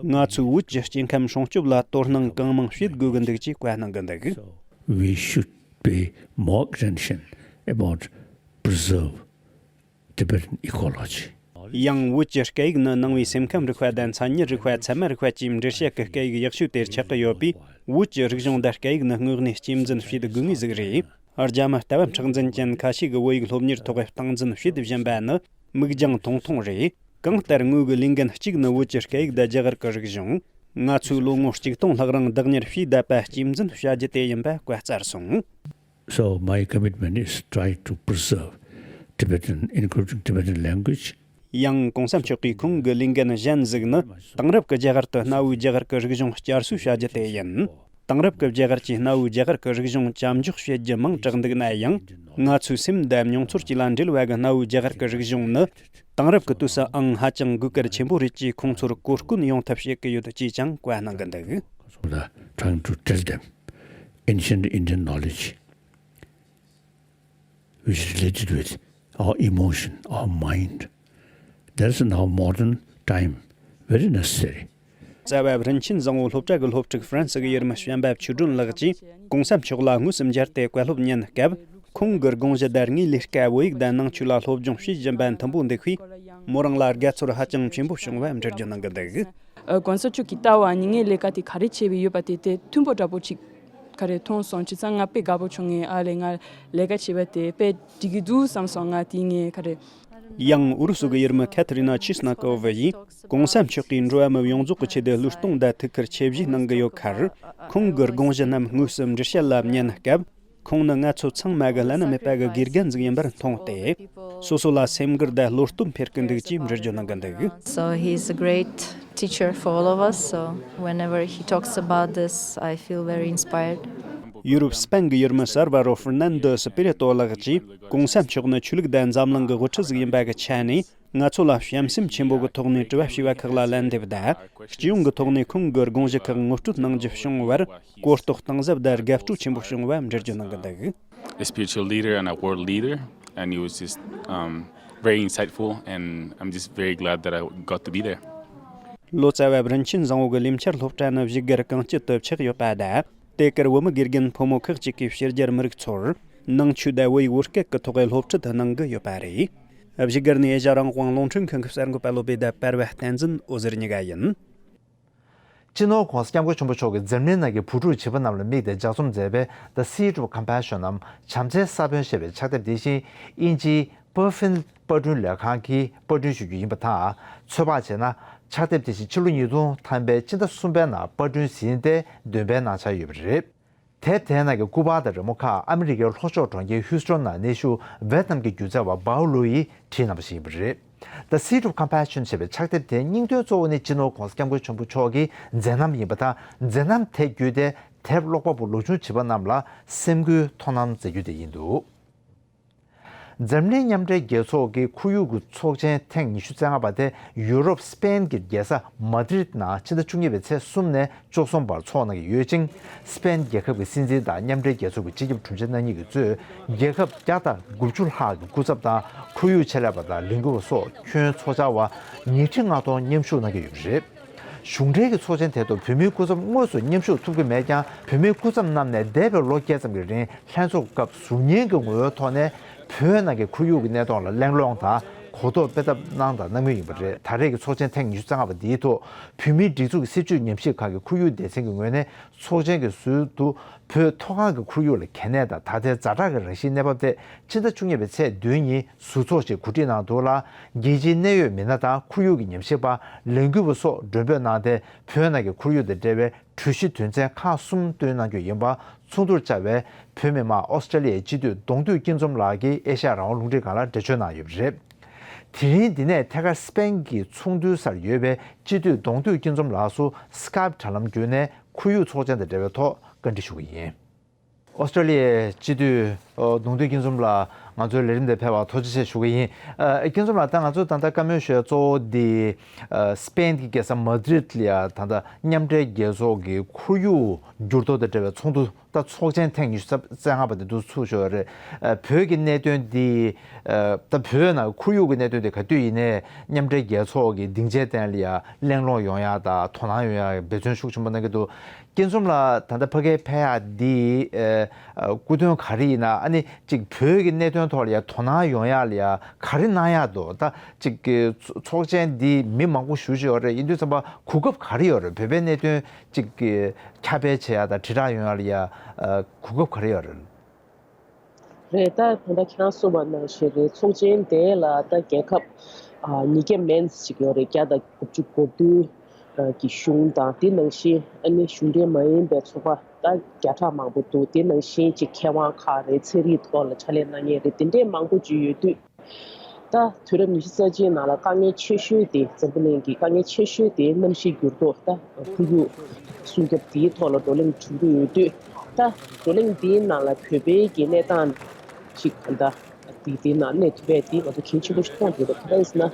ང་ཚོས་བོད་ཀྱི་སྐྱེ་ཁམས་སྲུང་སྐྱོབ་ལ་དོ་སྣང་གང་མང་བྱེད་དགོས་ཀྱི་འདུག་ཅེས་བཀའ་གནང་གི་འདུག We should pay more attention about preserve Tibetan ecology. ཡང་བོད་ཀྱི་སྐད་ཡིག་ནི་ནང་པའི་སེམས་ཁམས་རིག་པ་དང་མཚན་ཉིད་རིག་པ་ཚད་མ་རིག་པ་བཅས་འགྲེལ་བཤད་ཀྱི་སྐད་ཡིག་ཡག་ཤོས་དེར་ཆགས་ཀྱི་ཡོད་པས། བོད་ཀྱི་རིག་གཞུང་དང་སྐད་ཡིག་ནི་དངོས་གནས་གཅེས་འཛིན་བྱེད་དགོས་ངེས་ཟིག་རེད། རྒྱ་མི་ལྟ་བ་མཁྲེགས་འཛིན་ཅན་ཁ་ཤས་ཀྱིས་བོད་ཡིག་སློབ་གཉེར་ཐོག་སྟངས་འཛིན་བྱེད་བཞིན་པ་ནི་མིག་རྒྱང་ཐུང་ཐུང་རེད། གང་ལྟར་དངོས་ཀྱི་ལས་འགན་གཅིག་ནི་བོད་ཀྱི་སྐད་ཡིག་དང་རྒྱ་གར་གྱི་རིག་གཞུང་། ང་ཚོས་ལོ་ངོ་གཅིག་སྟོང་ལྷག་རིང་བདག་གཉེར་བྱས་བསྡད་པ་གཅེས་འཛིན་བྱ་རྒྱུ་དེ་ཡིན་པ་བཀའ་སྩལ་སོང་། So my commitment is try to preserve Tibetan, including Tibetan language. ཡང་༸གོང་ས་མཆོག་གིས་ཁོང་གི་ལས་འགན་གཞན་ཟིག་ནི། དེང་རབས་ཀྱི་རྒྱ་གར་དུ་གནའ་བོའི་རྒྱ་གར་གྱི་རིག་གཞུང་བསྐྱར་གསོ་བྱ་རྒྱུ་དེ་ཡིན། དེང་རབས་ཀྱི་རྒྱ་གར་གྱིས་གནའ་བོའི་རྒྱ་གར་གྱི་རིག་གཞུང་ཅམ་འཇོག་བྱེད་རྒྱུ་མང་དྲགས་འདུག་ན་ཡང་། ང་ཚོའི་སེམས་དང་མྱོང་ཚོར་བཅས་ལ་འབྲེལ་བ་གི་གནའ་བོའི་རྒྱ་གར་གྱི་རིག་གཞུང་ནི། དེང་རབས་ཀྱི་དུས་སུའང་ཧ་ཅང་དགོས་གལ་ཆེན་པོ་རེད་ཅེས་ཁོང་ཚོར་གོ་སྐོན་ཡོང་ཐབས་བྱེད་ཀྱི་ཡོད་ཅེས་ཀྱང་བཀའ་གནང་གི་འདུག Trying to tell them ancient Indian knowledge which is related with our emotion, our mind. That's now modern time, very necessary. རྩ་བ་རིན་ཆེན་བཟང་པོ་སློབ་གྲྭ་གི་སློབ་ཕྲུག་ཧྥ་རན་སི་གི་ཡུལ་མི་བྱམས་པ་ཆོས་སྒྲོན་ལགས་ཀྱིས་༸གོང་ས་མཆོག་ལ་དངོས་སུ་མཇལ་ཏེ་བཀའ་སློབ་ཉན་སྐབས། ཁོང་གི་དགོངས་གཞི་དང་ངའི་ལས་ཀ་བོད་ཡིག་དང་ནང་ཆོས་ལ་སློབ་སྦྱོང་བྱེད་བཞིན་པ་མཐུན་པོ་འདུག་པས། མོ་རང་ལ་དགའ་ཚོར་ཧ་ཅང་ཆེན་པོ་བྱུང་བ་འགྲེལ་བརྗོད་གནང་གི་འདུག་ཨ། གོང་ས་མཆོག་གིས་ལྟ་བ་ནི་ངའི་ལས་ཀ་དེ་ག་རེ་བྱས་པའི་ཡོད་པ་དེ་དེ་མཐུན་པོ་འདྲ་པོ་ཅིག་ག་རེ་མཐོང་སོང་། བྱས་ཙང་ང་དཔེ་དགའ་པོ་བྱུང་ངས། ཨ་ལས་ང་ལས་ཀ་བྱས་པ་དེ་དཔེ་འགྲིག་གི་འདུག་བསམ་སོང་། ང་དེ་ངས་ག་རེ། ཡང་ཨུ་རུ་སུ་གི་ཡུལ་མི་ཁ་ཐི་རི་ན་ཆི་སྣ་ཀོ་ཝ་ཡིས་༸གོང་ས་མཆོག་གིས་འགྲོ་བ་མི་ཡོངས་རྫོགས་ཀྱི་ཆེད་དུ་བློས་གཏོང་དང་ཐུགས་ཁུར་ཆེ་བཞེས་གནང་གི་ཡོད་ཁར། ཁོང་གི་དགོངས་གཞི་རྣམས་དངོས་སུ་འགྲེལ་བཤད་ལ་ཉན་སྐབས། ཁོང་ནི་ང་ཚོ་ཚང་མ་གི་བླ་ན་མེད་པ་གི་དགེ་རྒན་ཟིག་ཡིན་པར་མཐོང་སྟེ། སོ་སོ་ལ་སེམས་འགུལ་དང་བློ་སྟོབས་འཕེལ་གི་འདུག་ཅེས་འགྲེལ་བརྗོད་གནང་གི་འདུག། So he's a great teacher for all of us, so whenever he talks about this, I feel very inspired. ཡུ་རོབ་སི་པན་གྱི་ཡུལ་མི་སར་བ་རོ་ཧྥེར་ནན་དོ་སི་པི་རེ་ཏོ་ལགས་ཀྱིས། གོང་ས་མཆོག་ནི་ཆོས་ལུགས་དང་འཛམ་གླིང་གི་དབུ་ཁྲིད་ཟིག་ཡིན་པ་གི་ཆ་ནས། ང་ཚོ་ལ་བྱམས་སེམས་ཆེན་པོ་གི་ཐོག་ནས་དྲི་བ་ཞུས་པ་ཁག་ལ་ལན་འདེབས་དང་། སྤྱི་ཡོངས་ཀྱི་ཐོག་ནས་ཁོང་གི་དགོངས་གཞི་ཁག་ངོ་སྤྲོད་གནང་རྒྱུ་བྱུང་བར་གོ་རྟོགས་གཏིང་ཟབ་དང་དགའ་སྤྲོ་ཆེན་པོ་བྱུང་བ་འགྲེལ་བརྗོད་གནང་གི་འདུག། A spiritual leader and a world leader, and he was just, um, very insightful, and I'm just very glad that I got to be there. ལོ་ཙཱ་བ་རིན་ཆེན་བཟང་བོ་གི་ལས་འཆར་སློབ་གྲྭ་ནི་བཞུགས་སྒར་གངས་སྐྱིད་དུ་ཆགས་ཡོད་པ་དང་། དེ་གར་བོད་མི་དགེ་རྒན་ཕོ་མོ་ཁག་ཅིག་གིས་ཕྱི་རྒྱལ་མི་རིགས་ཚོར་ནང་ཆོས་དང་བོད་ཡིག་བོད་སྐད་ཀྱི་ཐོག་སློབ་ཁྲིད་གནང་གི་ཡོད་པ་རེད། བཞུགས་སྒར་ནས་ཨེ་ཤ་ཡ་རང་དབང་རླུང་འཕྲིན་ཁང་གི་གསར་འགོད་པ་བློ་བྷེ་དང་པར་བ་བསྟན་འཛིན་འོད་ཟེར་གཉིས་ཀ་ཡིན། སྤྱི་ནོར་༸གོང་ས་༸སྐྱབས་མགོན་ཆེན་པོ་མཆོག་གིས་འཛམ་གླིང་ནང་གི་བུ་ཕྲུག་བྱིས་པ་རྣམས་ལ་དམིགས་ཏེ་ལྗགས་རྩོམ་མཛད་པའི་The Seed of Compassion ནམ་བྱམས་བརྩེའི་ས་བོན་ཞེས་པའི་ཕྱག་དེབ་དེ་བཞིན་དབྱིན་ཇིའི་པར་ཕིན་པར་སྐྲུན་ལས་ཁང་གིས་པར་སྐྲུན་ཞུ་རྒྱུ་ཡིན་པ་དང་། ཚོད་དཔག་བྱས་ན། ཕྱག་དེབ་དེ་བཞིན་ཕྱི་ལོ་ཉིས་སྟོང་ཐམ་པའི་སྤྱི་ཟླ་གསུམ་པའི་ནང་པར་སྐྲུན་ཟིན་ཏེ་འདོན་སྤེལ་གནང་འཆར་ཡོད་པ་རེད། དེབ་དེའི་ནང་གི་སྐུ་པར་དང་རི་མོ་ཁག་ཨ་མི་རི་ཀའི་ལྷོ་ཕྱོགས་གྲོང་ཁྱེར་ཧིའུ་སི་ཊོན་ནང་གནས་བཞུགས་ཝེ་ཏི་ནམ་གྱི་སྒྱུ་རྩལ་བ་བའོ་ལུའུ་ཡིས་བྲིས་གནང་པ་ཞིག་ཡིན་པ་རེད། The Seed of Compassion ཞེས་པའི་ཕྱག་དེབ་དེའི་སྙིང་དོན་གཙོ་བོ་ནི་སྤྱི་ནོར་༸གོང་ས་༸སྐྱབས་མགོན་ཆེན་པོ་མཆོག་གི་མཛད་རྣམ་ཡིན་པ་དང་། མཛད་རྣམ་དེ་བརྒྱུད་དེ་དེབ་ཀློག་པ་པོ་ལོ་ཆུང་བྱིས་པ་རྣམས་ལ་སེམས་འགུལ་མཐོང་སྣང་མཛད་རྒྱུ་དེ་ཡིན་འདུག། འཛམ་གླིང་མཉམ་འབྲེལ་རྒྱལ་ཚོགས་ཀྱི་ཁོར་ཡུག་གི་ཚོགས་ཆེན་ཐེངས་ཉི་ཤུ་རྩ་ལྔ་པ་དེ་ཡུ་རོབ་སི་པེན་གྱི་རྒྱལ་ས་མ་ཏྲིད་ནང་ཕྱི་ཟླ་བཅུ་གཉིས་པའི་ཚེས་གསུམ་ནས་བཅུ་གསུམ་བར་འཚོགས་གནང་གི་ཡོད་ཅིང་། སི་པེན་རྒྱལ་ཁབ་ཀྱི་སྲིད་འཛིན་དང་མཉམ་འབྲེལ་རྒྱལ་ཚོགས་ཀྱི་སྤྱི་ཁྱབ་དྲུང་ཆེ་རྣམ་གཉིས་ཀྱིས་གཙོས་རྒྱལ་ཁབ་བརྒྱ་དང་དགུ་བཅུ་ལྷག་གི་སྐུ་ཚབ་དང་ཁོར་ཡུག་ཆེད་ལས་པ་དང་ལས་འགུལ་བ་སོགས་ཁྱོན་ཚོགས་བཅར་བ་ཉིས་ཁྲི་ལྔ་སྟོང་མཉམ་ཞུགས་གནང་གི་ཡོད་པ་རེད། གཞུང་འབྲེལ་གྱི་ཚོགས་ཆེན་དེ་ཐོག་བོད་མིའི་སྐུ་ཚབ་དངོས་སུ་མཉམ་ཞུགས་ཐུབ་ཀྱི་མེད་ཀྱང་། བོད་མིའི་སྐུ་ཚབ་རྣམས་ནས་འདས་པའི་ལོ་བརྒྱད་ཙམ་གྱི་རིང་ལྷན་ཚོགས་སྐབས་གཟུགས་བརྙན་གྱི་ངོ་བོའི་ཐོག་ནས་བོད་ནང་གི་ཁོར་ཡུག་གི་གནས་སྟངས་ལ་གླེང་སློང་དང་གོ་རྟོགས་སྤེལ་ཐབས་གནང་དང་གནང་མུས་ཡིན་པ་རེད། ད་རེས་ཀྱི་ཚོགས་ཆེན་ཐེངས་ཉི་ཤུ་རྩ་ལྔ་པ་འདིའི་ཐོག་བོད་མིའི་སྒྲིག་འཛུགས་ཀྱི་སྲིད་བྱུས་ཉམས་ཞིབ་ཁང་གི་ཁོར་ཡུག་སྡེ་ཚན་གྱི་ངོས་ནས་ཚོགས་ཆེན་གྱི་ཟུར་དུ་བོད་མཐོ་སྒང་གི་ཁོར་ཡུག་ལ་གལ་གནད་དང་ད་ལྟའི་ཛ་དྲག་གི་རང་བཞིན་གནས་བབ་ཐད་ཕྱི་ཟླ་བཅུ་གཉིས་པའི་ཚེས་བདུན་ཉིན་ཟུར་ཚོགས་ཤིག་གོ་སྒྲིག་གནང་འདུག་ལ། རྒྱལ་སྤྱིའི་གནད་ཡོད་མི་སྣ་དང་ཁོར་ཡུག་གི་ཉམས་ཞིབ་པ། ལས་འགུལ་བ་སོགས་མགྲོན་འབོད་གནང་སྟེ། བོད་ནང་གི་ཁོར་ཡུག་དང་འབྲེལ་བའི་གྲོས་གཞི་དོན་ཚན་ཁག་གསུམ་བཏོན་གནང་རྒྱུ་ཡིན་པ། ཚོགས་འདུར་བཅར་བའི་བོད་མི་མང་ཨོ་སི་ཀྲེ་ལི་ཡའི་སྤྱི་འཐུས་གདོང་འདུས་སྐྱིད་འཛོམས་ལགས་ཀྱིས་ཨེ་ཤ་ཡ་རང་དབང་རླུང་འཕྲིན་ཁང་ལ་འགྲེལ་བརྗོད་གནང་ཡོད་པ་རེད། དེ་རིང་འདི་ནས་ཐད་ཀར་སི་པེན་གྱི་ཚོགས་འདུའི་སར་ཡོད་པའི་སྤྱི་འཐུས་གདོང་འདུས་སྐྱིད་འཛོམས་ལགས་སུ་སི་ཀའེབ་དྲ་ལམ་བརྒྱུད་ནས་ཁོར་ཡུག་ཚོགས་ཆེན་དང་འབྲེལ་བའི་ཐོག་བཀའ་འདྲི་ཞུ་གི་ཡིན། ཨོ་སི་ཀྲེ་ལི་ཡའི་སྤྱི་འཐུས་གདོང་འདུས་སྐྱིད་འཛོམས་ལགས། ང་ཚོའི་ལས་རིམ་དེར་ཕེབས་པར་ཐུགས་རྗེ་ཆེ་ཞུ་གི་ཡིན། ཨ། སྐྱིད་འཛོམས་ལགས། ད་ང་ཚོས་ད་ལྟ་བཀའ་མོལ་ཞུ་ཡ་གཙོ་བོ་འདི། ཨ། སི་པེན་གྱི་རྒྱལ་ས་མ་ཏྲིད་ལ་ཡ་ད་ལྟ་མཉམ་འབྲེལ་རྒྱལ་ཚོགས་ཀྱི་ཁོར་ཡུག་འགྱུར་ལྡོག་དང་འབྲེལ་བའི་ཚོགས་འདུ། ད་ཚོགས་ཆེན་ཐེངས་ཉི་ཤུ་རྩ་ལྔ་པ་དེ་འདུ་ཚུགས་ཞུ་བ་རེད། ཨ། བོད་ཀྱི་གནད་དོན་འདི། ཨ། ད་བོད་ནང་ཁོར་ཡུག་གི་གནད་དོན་དེ་ག་དུས་ཡིན་ནའི་མཉམ་འབྲེལ་རྒྱལ་ཚོགས་ཀྱི་སྡིངས་ཆའི་སྟེང་ལ་ཡ་གླེང་སློང་ཡོང་ཡ་དང་དོ་སྣང་ཡོང་ཡ་འབད་བརྩོན་ཤུགས་ཆེན་པོ་གནང་གི་འདུག། སྐྱིད་འཛོམས་ལགས། ད་ལྟ་ཕ་གིར་ཕེབས་ཡ་འདི། ཨ། སྐུ་དོན་ག་རེ་ཡིན་ན། ཨ་ནི་གཅིག་བོད་ཀྱི་གནད་དོན་ཐོག་ལ་ཡ་དོ་སྣང་ཡོང་ཡ་ལ་ཡ་ག་རེ་གནང་ཡ་འདུག། ད་གཅིག་གི་ཚོགས་ཆེན་འདི་མི་མང་པོ་ཞེ་པོ་ཅིག་ཡོད་རེད། ཡིན་དུས་ཙམ་པ་གོ་སྐབས་ག་རེ་ཡོད་རེད། བོད་པའི་གནད་དོན་གཅིག་གི་ཁྱབ་སྤེལ་བྱེད་ཡ་དང་དྲིལ་བསྒྲགས་ཡོང་ཡ་ལ་ཡ། ཨ། གོ་སྐབས་ག་རེ་ཡོད་རེད། རེད། ད་ད་ལྟ་ཁྱེད་རང་གསུངས་པ་ནང་བཞིན་རེད། ཚོགས་ཆེན་དེ་ལ་ད་རྒྱལ་ཁབ། ཨ། ཉིས་བརྒྱ་མན་ཙམ་ཞིག་ཡོད་རེད། བརྒྱ་དང་དགུ་བཅུ་གོ་བདུན་གྱི་གཞུང་དང་། དེ་ནང་བཞིན་ཨ་ནི་གཞུང་འབྲེལ་མ་ཡིན་པའི་ཚོགས་པ་ད་བརྒྱ་ཕྲག་མང་པོ་འདུག། དེ་ནང་བཞིན་ཅིག་མཁས་དབང་ཁག་རེད། ཚན་རིག་ཐོག་ལ་ཕྱག་ལས་གནང་མཁན་རེད། དེ་འདྲས་མང་པོ་ཅིག་ཡོད་དུས། ད་དུས་རབས་ཉི་ཤུ་རྩ་གཅིག་ནང་ལ་དཀའ་ངལ་ཆེ་ཤོས་དེ། འཛམ་བུ་གླིང་གི་དཀའ་ངལ་ཆེ་ཤོས་དེ་གནམ་གཤིས་འགྱུར་ལྡོག། ད་ཁོར་ཡུག་སྲུང་སྐྱོབ་དེའི་ཐོག་ལ་བགྲོ་གླེང་བྱུང་གི་ཡོད་དུས། ད་བགྲོ་གླེང་དེའི་ནང་ལ་བོད་པའི་གི་གནས་སྟངས་ཅིག་ག་འདྲ། དེ་དེའི་ནང་གནས་ཐུབ་པ་དེ་ང་ཚོ་གལ་ཆེན་པོ་ཞིག་མཐོང་གི་འདུག། ག་རེ་ཟེར་ན།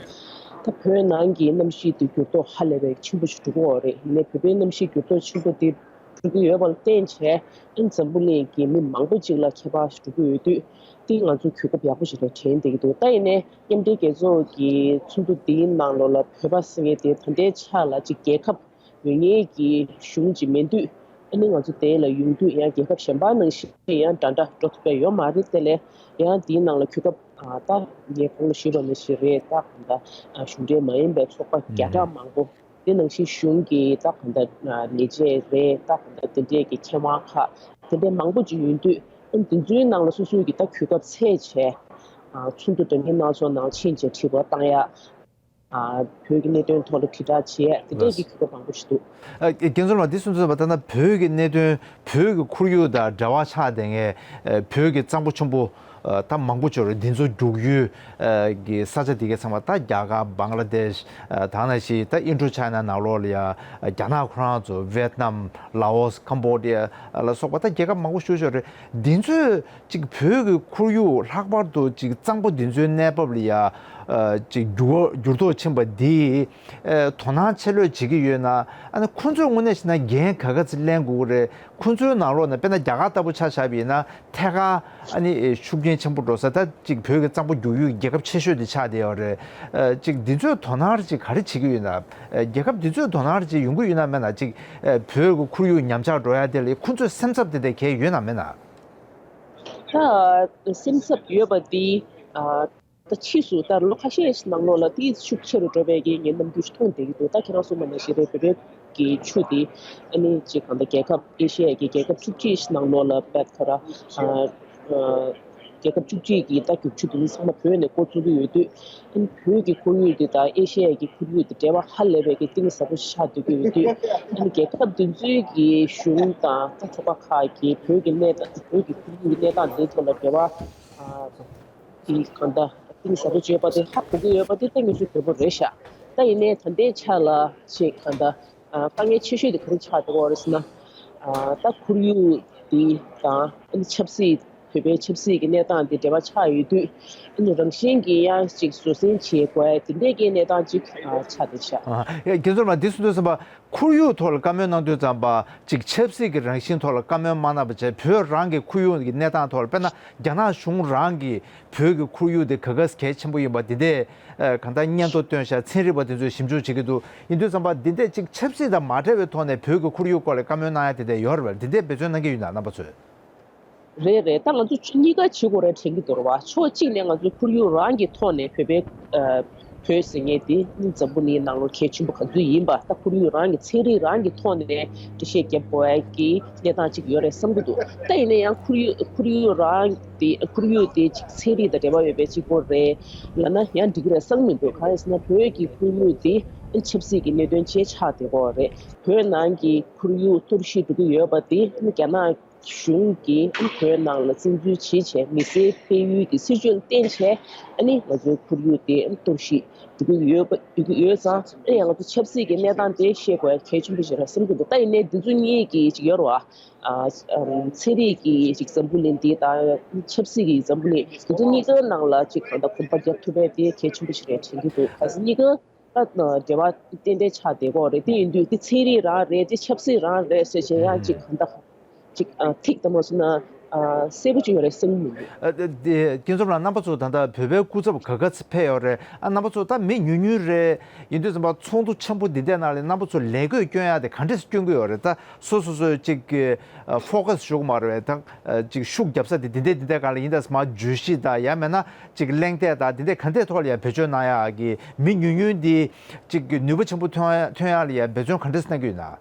ད་བོད་ནང་གི་གནམ་གཤིས་དེ་འགྱུར་ལྡོག་ཧ་ལས་པའི་ཆེན་པོ་ཞིག་འགྲོ་གི་ཡོད་རེད། ཡིན་ནའི་བོད་པའི་གནམ་གཤིས་འགྱུར་ལྡོག་ཆེན་པོ་དེ་འགྲོ་གི་ཡོད་པ་ལ་བརྟེན་བྱས། ཨ་ནི་འཛམ་བུ་གླིང་གི་མི་མང་པོ་ཅིག་ལ་ཁྱད་པར་ཞིག་འགྲོ་གི་ཡོད་དུས། དེ་ང་ཚོ་གོ་སྐབས་ཡག་པོ་ཞིག་ལ་དྲན་བསྡད་ཀྱི་འདུག། ད་ཡིན་ནའི་མཉམ་འབྲེལ་རྒྱལ་ཚོགས་ཀྱི་ཚོགས་འདུ་འདིའི་ནང་ལོགས་ལ་བོད་པ་ཟེར་མཁན་དེ་ད་ལྟའི་ཆ་ལ་ཅིག་རྒྱལ་ཁབ་ཡོད་མཁན་གྱི་གཞུང་ཅིག་མིན་དུས། ཨ་ནི་ང་ཚོ་དེ་ལ་ཡོང་དུས་ཡང་རྒྱལ་ཁབ་གཞན་པ་ནང་བཞིན་ཡང་འདྲ་འདྲ་འགྲོ་ཐུབ་པ་ཡོད་མ་རེད། དེ་ལས་ཡང་དེའི་ནང་ལ་གོ་སྐབས། ཨ། ད་ངས་གོང་ལ་ཞུས་པ་ནང་བཞིན་རེད། ད་ག་འདྲ་གཞུང་འབྲེལ་མ་ཡིན་པའི་ཚོགས་པ་བརྒྱ་ཕྲག་མང་པོ། དེ་ནང་བཞིན་གཞུང་གི་ད་ག་འདྲ་ལས་བྱེད་རེད། ད་ག་འདྲ་དེ་འདྲས་ཀྱི་མཁས་དབང་ཁག་དེ་འདྲས་མང་པོ་ཅིག་ཡོང་དུས། ཨ་ནི་དེ་ཚོའི་ནང་ལ་སོ་སོའི་གི་ད་གོ་སྐབས་འཚོལ་བྱས། ཨ། ཚོགས་འདུ་འདྲ་མིན་སྣ་ཚོགས་ནང་ཕྱིན་བྱས་དྲི་བ་བཏང་ཡ། ཨ་བོད་ཀྱི་གནད་དོན་ཐོག་ལ་དྲིལ་བསྒྲགས་བྱེད་དེ་འདྲའི་གི་གོ་སྐབས་མང་པོ་ཞིག་འདུག། ཨ་རྒན་ཚོར་མ་འདི་གསུངས་ཚུལ་བ་ལྟར་ན། བོད་ཀྱི་གནད་དོན་བོད་ཀྱི་ཁོར་ཡུག་དང་འབྲེལ་བ་ཆགས་བསྡད་མཁན་ཨ་བོད་ཀྱི་གཙང་པོ་ཆེན་པོ་ཨ་ད་མང་པོ་ཅིག་ཡོད་རེད། འདི་ཚོ་རྒྱུག་ཡུལ་ཨ་གི་ས་ཆ་འདི་གའི་ཚང་མ་ད་རྒྱ་གར་བང་ལ་དེཤ་ཨ་ད་ནང་བཞིན་ད་ཨིན་ཌོ་ཅའི་ན་ནང་ལོགས་ལ་ཡ་རྒྱ་ནག་ཁོ་རང་ཚོ་ཝེད་ནམ། ལའོ་སི། ཀམ་བོ་ཌི་ཡ་ལ་སོགས་པ་ད་རྒྱལ་ཁབ་མང་པོ་ཞིག་ཡོད་རེད། འདི་ཚོས་ཅིག་བོད་ཀྱི་ཁོར་ཡུག་ལྷག་པར་དུ་ཅིག་གཙང་པོ་འདི་ཚོའི་གནས་བབ་ལ་ཡ་ཨ་ཅིག་འགྱུར་འགྱུར་ལྡོག་ཕྱིན་པ་འདི་ཨ་དོ་སྣང་ཆེ་ལོས་བྱེད་ཀྱི་ཡོད་ན། ཨ་ནི་ཁོ་ཚོས་དངོས་གནས་བྱས་ན་འགན་ག་ག་ཚོད་ལེན་དགོས་ཀྱི་རེད། ཁོ་ཚོའི་ནང་ལོགས་ནས་དཔེར་ན་རྒྱ་གར་ལྟ་བུ་ཆ་བཞག་པ་ཡིན་ན་ཐད་ཀར་ཨ་ནི་ཤུགས་རྐྱེན་ཆེན་པོ་འགྲོ་ས། ད་ཅིག་བོད་ཀྱི་གཙང་པོ་རྒྱུག་ཡུལ་རྒྱལ་ཁབ་ཆེ་ཤོས་དེ་ཆགས་བསྡད་ཡོད་རེད། ཨ་ཅིག་འདི་ཚོས་དོ་སྣང་ཅིག་ག་རེ་བྱེད་ཀྱི་ཡོད་ན། ཨ་རྒྱལ་ཁབ་འདི་ཚོས་དོ་སྣང་ཅིག་ཡོང་གི་ཡོད་ན་མེད་ན། ཅིག་ཨ་བོད་ཀྱི་ཁོར་ཡུག་ཉམས་ཆག་འགྲོ་ཡ་དེ་ལ་ཁོ་ཚོས་སེམས་འཚབ་དེ་འདྲ་གང་ཡང་ཡོད་ན་མེད་ན། ད་སེམས་འཚབ་ཡོད་པ་འདི་ཨ་ད་ཕྱིས་སུ་ད་ལོ་ཁ་ཤས་ནང་ལོགས་ལ་དེ་ཤུགས་ཆེ་རུ་འགྲོ་བའི་གི་ངས་རྣམ་འགྱུར་མཐོང་བསྡད་ཀྱི་འདུག། ད་ཁྱེད་རང་གསུངས་པ་ནང་བཞིན་རེད། བོད་པའི་གི་ཆུ་དེ་ཨ་ནི་ཅིག་གང་ལྟར་རྒྱལ་ཁབ་ཨེ་ཤི་ཡའི་གི་རྒྱལ་ཁབ་བཅུ་གཅིག་ནང་ལོགས་ལ་བད་ཁ་ར་ཨ་ཨ་རྒྱལ་ཁབ་བཅུ་གཅིག་གི་ད་རྒྱུག་ཆུ་དེ་ཚོ་ཚང་མ་བོད་ནས་འགོ་བཙུགས་ཀྱི་ཡོད་དུས། ཨ་ནི་བོད་ཀྱི་ཁོར་ཡུག་དེ་དང་ཨེ་ཤེ་ཡ་གི་ཁོར་ཡུག་དེ་འབྲེལ་བ་ཧ་ལས་པའི་གི་གཏིང་ཟབ་པོ་ཞིག་ཆགས་སྡོད་ཀྱི་ཡོད་དུས། ཨ་ནི་རྒྱལ་ཁབ་དེ་ཚོའི་གི་གཞུང་དང་ད་ཚོགས་པ་ཁག་གིས་བོད་ཀྱི་གནས་སྟངས་བོད་ཀྱི་ཁོར་ཡུག་གི་གནས་སྟངས་དེ་ཐོག་ལ་འབྲེལ་བ་ཨ་དེ་གང་ལྟར་གཏིང་ཟབ་པོ་བྱས་པ་དེ་ཧ་གོ་གི་ཡོད་པ་དེ་ད་ངེས་ཤེས་དོད་པོ་རེད་ཤག། ད་ཡིན་ནའི་ད་ལྟའི་ཆ་ལ་ཅིག་གང་ལྟར་ཨ་དཀའ་ངལ་ཆེ་ཤོས་དེ་ག་རེ་ཆགས་འདུག་གོ་རེད་ཟེར་ན། ཨ་ད་ཁོར་ཡུག་དེ་དང་ཨ་ནི་ཆབ་སྲིད། བོད་པའི་ཆབ་སྲིད་ཀྱི་གནས་སྟངས་དེ་འབྲེལ་བ་ཆགས་ཡོད་དུས། ཨ་ནི་རང་བཞིན་གྱིས་ཡང་ཅིག་བཟོད་བསྲན་བྱེད་དགོས་དེ་འདྲའི་གི་གནས་སྟངས་ཅིག་ཨ་ཆགས་བསྡད་ཤག། ཨ་ཡ་རྒན་ཚོར་མ་འདི་གསུངས་དུས་ཙམ་པ། ཁོར་ཡུག་ཐོག་ལ་བཀའ་མོལ་གནང་དུས་ཙམ་པ་ཅིག་ཆབ་སྲིད་ཀྱི་རང་བཞིན་ཐོག་ལ་བཀའ་མོལ་མ་གནང་བ་བྱས། བོད་རང་གི་ཁོར་ཡུག་གི་གནས་སྟངས་ཐོག་ལ་དཔེར་ན་རྒྱ་ནག་གཞུང་རང་གིས་བོད་ཀྱི་ཁོར་ཡུག་དེ་ག་ག་གལ་ཆེན་པོ་ཡིན་པ་འདི་འདྲས་ཨ་གང་ལྟར་སྙན་ཐོ་བཏོན་ཤག། ཚན་རིག་པ་དེ་ཚོས་ཞིབ་འཇུག་བྱེད་ཀྱི་འདུག། ཡིན་དུས་ཙམ་པ་འདི་འདྲས་ཅིག་ཆབ་སྲིད་དང་མ་འབྲེལ་བའི་ཐོག་ནས་བོད་ཀྱི་ཁོར་ཡུག་སྐོར་ལ་བཀའ་མོལ་གནང་ཡ་དེ་འདྲས་ཡོད་རེད་པས། འདི་འདྲས་འབད་བརྩོན་གནང་གི་ཡོད་ན་རྣམ་པ་ཚོས། རེད་རེད། ད་ང་ཚོ་གཉིས་ཀ་བྱེད་དགོས་རེད་དྲན་གྱི་འདུག་ར་བ། ཕྱོགས་གཅིག་ནས་ང་ཚོ་ཁོར་ཡུག་རང་གི་ཐོག་ནས་བོད་པའི་ཨ་བོད་ཟེར་མཁན་དེ་འཛམ་བུ་གླིང་ནང་ལོགས་གལ་ཆེན་པོ་ག་ཚོད་ཡིན་པ། ད་ཁོར་ཡུག་རང་གི་ཚན་རིག་རང་གི་ཐོག་ནས་འགྲེལ་བཤད་རྒྱབ་དགོས་ཀྱི་གནས་སྟངས་གཅིག་ཡོད་རེད་བསམ་གྱི་འདུག། ད་ཡིན་ན་ཡང་ཁོར་ཡུག་ཁོར་ཡུག་རང་དེ་ཁོར་ཡུག་དེ་ཅིག་ཚན་རིག་དང་འབྲེལ་བ་ཡོད་པའི་གཅིག་པོ་རེད་ལབ་ན་ཡང་འགྲིག་གི་རེད་བསམ་གྱི་མི་འདུག། གང་ཡིན་ཟེར་ན་བོད་ཀྱི་ཁོར་ཡུག་དེ་ཆབ་སྲིད་ཀྱི་གནད་དོན་ཆེ་ཆགས་བསྡད་ཀྱི་ཡོད་རེད། བོད་ནང་གི་ཁོར་ཡུག་གཏོར་བཤིག་འགྲོ་གི་ཡོད་པ་དེ་རྒྱ་ནག་གཞུང་གིས་བོད་ནང་ལ་བཙན་འཛུལ་བྱས་བྱས་མི་སེར་སྤེལ་ཡུལ་གྱི་སྲིད་ཇུས་ལ་བརྟེན་བྱས་ཨ་ནི་ང་ཚོའི་ཁོར་ཡུག་དེ་གཏོར་བཤིག་འགྲོ་གི་ཡོད་པ་འགྲོ་གི་ཡོད་ཙང་། ཨ་ནི་ང་ཚོ་ཆབ་སྲིད་ཀྱི་གནས་སྟངས་དེ་ཤེས་དགོས་ཡ་གལ་ཆེན་པོ་ཞིག་རེད་བསམ་གྱི་འདུག། ད་ཡིན་ནའི་འདི་ཚོ་གཉིས་ཀྱི་ཅིག་ཡོད་རེད་བ། ཨ་ཨམ་ཚན་རིག་གི་ཅིག་འཛམ་བུ་གླིང་འདི་དང་ཆབ་སྲིད་ཀྱི་འཛམ་བུ་གླིང་འདི་ཚོ་གཉིས་ཀའི་ནང་ལ་ཅིག་གང་ལྟར་གོམ་པ་རྒྱབ་ཐུབ་པ་དེ་གལ་ཆེན་པོ་ཞིག་རེད་དྲན་གྱི་འདུག། གལ་སྲིད་གཉིས་ཀ་ད་འབྲེལ་བ་ཏན་ཏན་ཆགས་བསྡད་ཀྱི་ཡོད་རེད། དེ་ཡིན་དུས་དེ་ཚན་རིག་རང་རེད། དེ་ཆབ་སྲིད་རང་རེད་ཟེར་བྱས་ཡང་ཅིག་གང་ལྟར་ཅིག་ཨ་ཐིག་དང་མ་སོང་ན་ཨ་གསལ་པོ་ཅིག་ཡོད་རེད་བསམ་གྱི་མི་འདུག། ཨ་དེ་དེ་སྐྱིད་འཛོམས་ལགས། རྣམ་པ་ཚོ་ད་ལྟ་བོད་པའི་སྐུ་ཚབ་ག་ག་ཚོད་ཕེབས་ཡོད་རེད། ཨ་རྣམ་པ་ཚོ་ད་མི་ཉུང་ཉུང་རེད། ཡིན་དུས་ཙམ་པ་ཚོགས་འདུ་ཆེན་པོ་འདི་འདྲའི་ནང་ལ་རྣམ་པ་ཚོ་ལས་བགོས་སྐྱོན་ཡག་དེ་ག་འདྲས་སྐྱོན་གྱི་ཡོད་རེད། ད་སོ་སོ་སོ་ཅིག་གི་ཨ་ཕོ་ཀ་སི་ཞུ་གི་མ་རེད་པས། ད་ཨ་ཅིག་ཤུགས་རྒྱབ་ས་དེ་འདི་འདྲས་འདི་འདྲས་སྒང་ལ་ཡིན་ད་མར་བརྗོད་གཞི་དང་ཡང་མིན་ན་ཅིག་གླེང་སྟེགས་དང་འདི་འདྲས་ག་འདྲས་ཐོག་ལ་ཡང་བེད་སྤྱོད་གནང་ཡག་གི་མི་ཉུང་ཉུང་འདི་ཅིག་གི་ནུས་པ་ཆེན་པོ་ཐོན་ཐོན་ཡག་ལ་ཡང་འབད་བརྩོན་ག་འདྲས་གནང་གི་ཡོད་ན།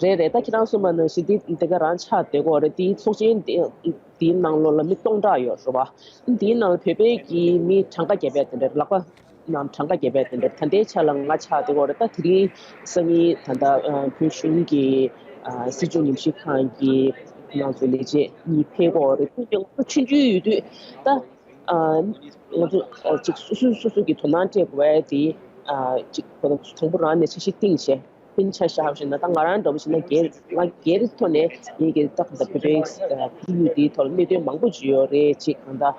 རེད་རེད། ད་ཁྱེད་རང་གསུངས་པ་ནང་བཞིན་འདི་འདི་ག་རང་ཆགས་བསྡད་ཀྱི་ཡོད་རེད། དེའི་ཚོགས་ཆེན་འདི་འདིའི་ནང་ལོགས་ལ་མི་སྟོང་ཕྲག་ཡོད་རེད་བ། འདིའི་ནང་ལ་བོད་པའི་གི་མི་གྲངས་ཀ་བརྒྱད་པ་དེ་འདྲ། ལག་པ་ནང་གྲངས་ཀ་བརྒྱད་པ་དེ་འདྲ། ད་ལྟའི་ཆ་ལ་ང་ཆགས་བསྡད་ཀྱི་ཡོད་རེད། ད་དེ་རིང་སང་ཉིན་ད་ལྟ་ཨ་བོད་གཞུང་གི་ཨ་སྲིད་སྐྱོང་ཉམས་ཞིབ་ཁང་གི་ནང་ཚུད་ལས་བྱེད་གཉིས་ཕེབས་ཀྱི་ཡོད་རེད། ཁོང་ཚོ་ཆུང་ཆུང་ཡོད་དུས་ད་ཨ་ང་ཚོ་ཨ་ཅིག་སོ་སོ་སོ་སོ་གི་དོ་སྣང་སྤྲད་དགོས་ཡ་དེ་ཨ་ཅིག་ཁོ་ན་དང་པོ་རང་ནས་འཆར་གཞི་བཏིང་བྱས། དཔེར་ན་ཆ་བཞག་པ་ཞིག་ན་ད་ང་རང་འདྲ་པོ་ཞིག་ན་སྒེར་ང་སྒེར་ཐོག་ནས་ངེད་ཀྱི་ཏག་ཏག་བོད་པའི་ཁོར་ཡུག་འདིའི་ཐོག་ལ་གནད་དོན་མང་པོ་ཅིག་ཡོད་རེད། ཅིག་གང་ལྟར་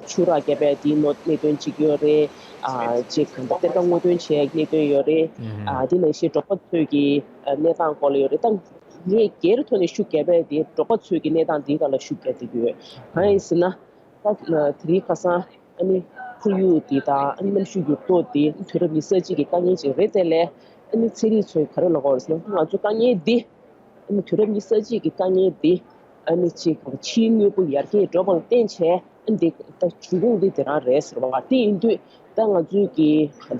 ཆུ་རགས་བརྒྱབ་པའི་དེའི་ནོ་གནད་དོན་ཅིག་ཡོད་རེད། ཅིག་གང་ལྟར་གཏེར་ཁ་སྔོག་འདོན་བྱས་གནད་དོན་ཡོད་རེད། དེ་ནང་བཞིན་འབྲོག་པ་ཚོའི་གི་གནས་སྟངས་སྐོར་ལ་ཡོད་རེད། ད་ངས་སྒེར་ཐོག་ནས་ཤུགས་བརྒྱབ་པའི་དེ་འབྲོག་པ་ཚོའི་གི་གནས་སྟངས་དེའི་སྒང་ལ་ཤུགས་བརྒྱབ་བསྡད་ཀྱི་ཡོད། གང་ཡིན་ཟེར་ན། ད་དེ་རིང་ཁ་སང་ཨ་ནི་ཁོར་ཡུག་འདི་དང་ཨ་ནི་གནམ་གཤིས་འགྱུར་ལྡོག་འདི་དུས་རབས་ཉི་ཤུ་རྩ་གཅིག་གི་དཀའ་ངལ་ཅིག་རེད་དེ་ལས། ཨ་ནི་ཚན་རིག་ཚོས་ག་རེ་ལབ་ཀྱི་ཡོད་རེད་ཟེར་ན། ང་ཚོ་དཀའ་ངལ་འདི་ཨ་ནི་དུས་རབས་ཉི་ཤུ་རྩ་གཅིག་གི་དཀའ་ངལ་འདི་ཨ་ནི་ཅིག་ཕྱིའི་དངོས་པོ་ཡར་རྒྱས་འགྲོ་བ་ལ་བརྟེན་བྱས་ཨ་ནི་འདི་ད་འབྱུང་ཁུངས་འདི་དེ་རང་རེད་ཟེར་བ། དེ་ཡིན་དུས་ད་ང་ཚོའི་གི་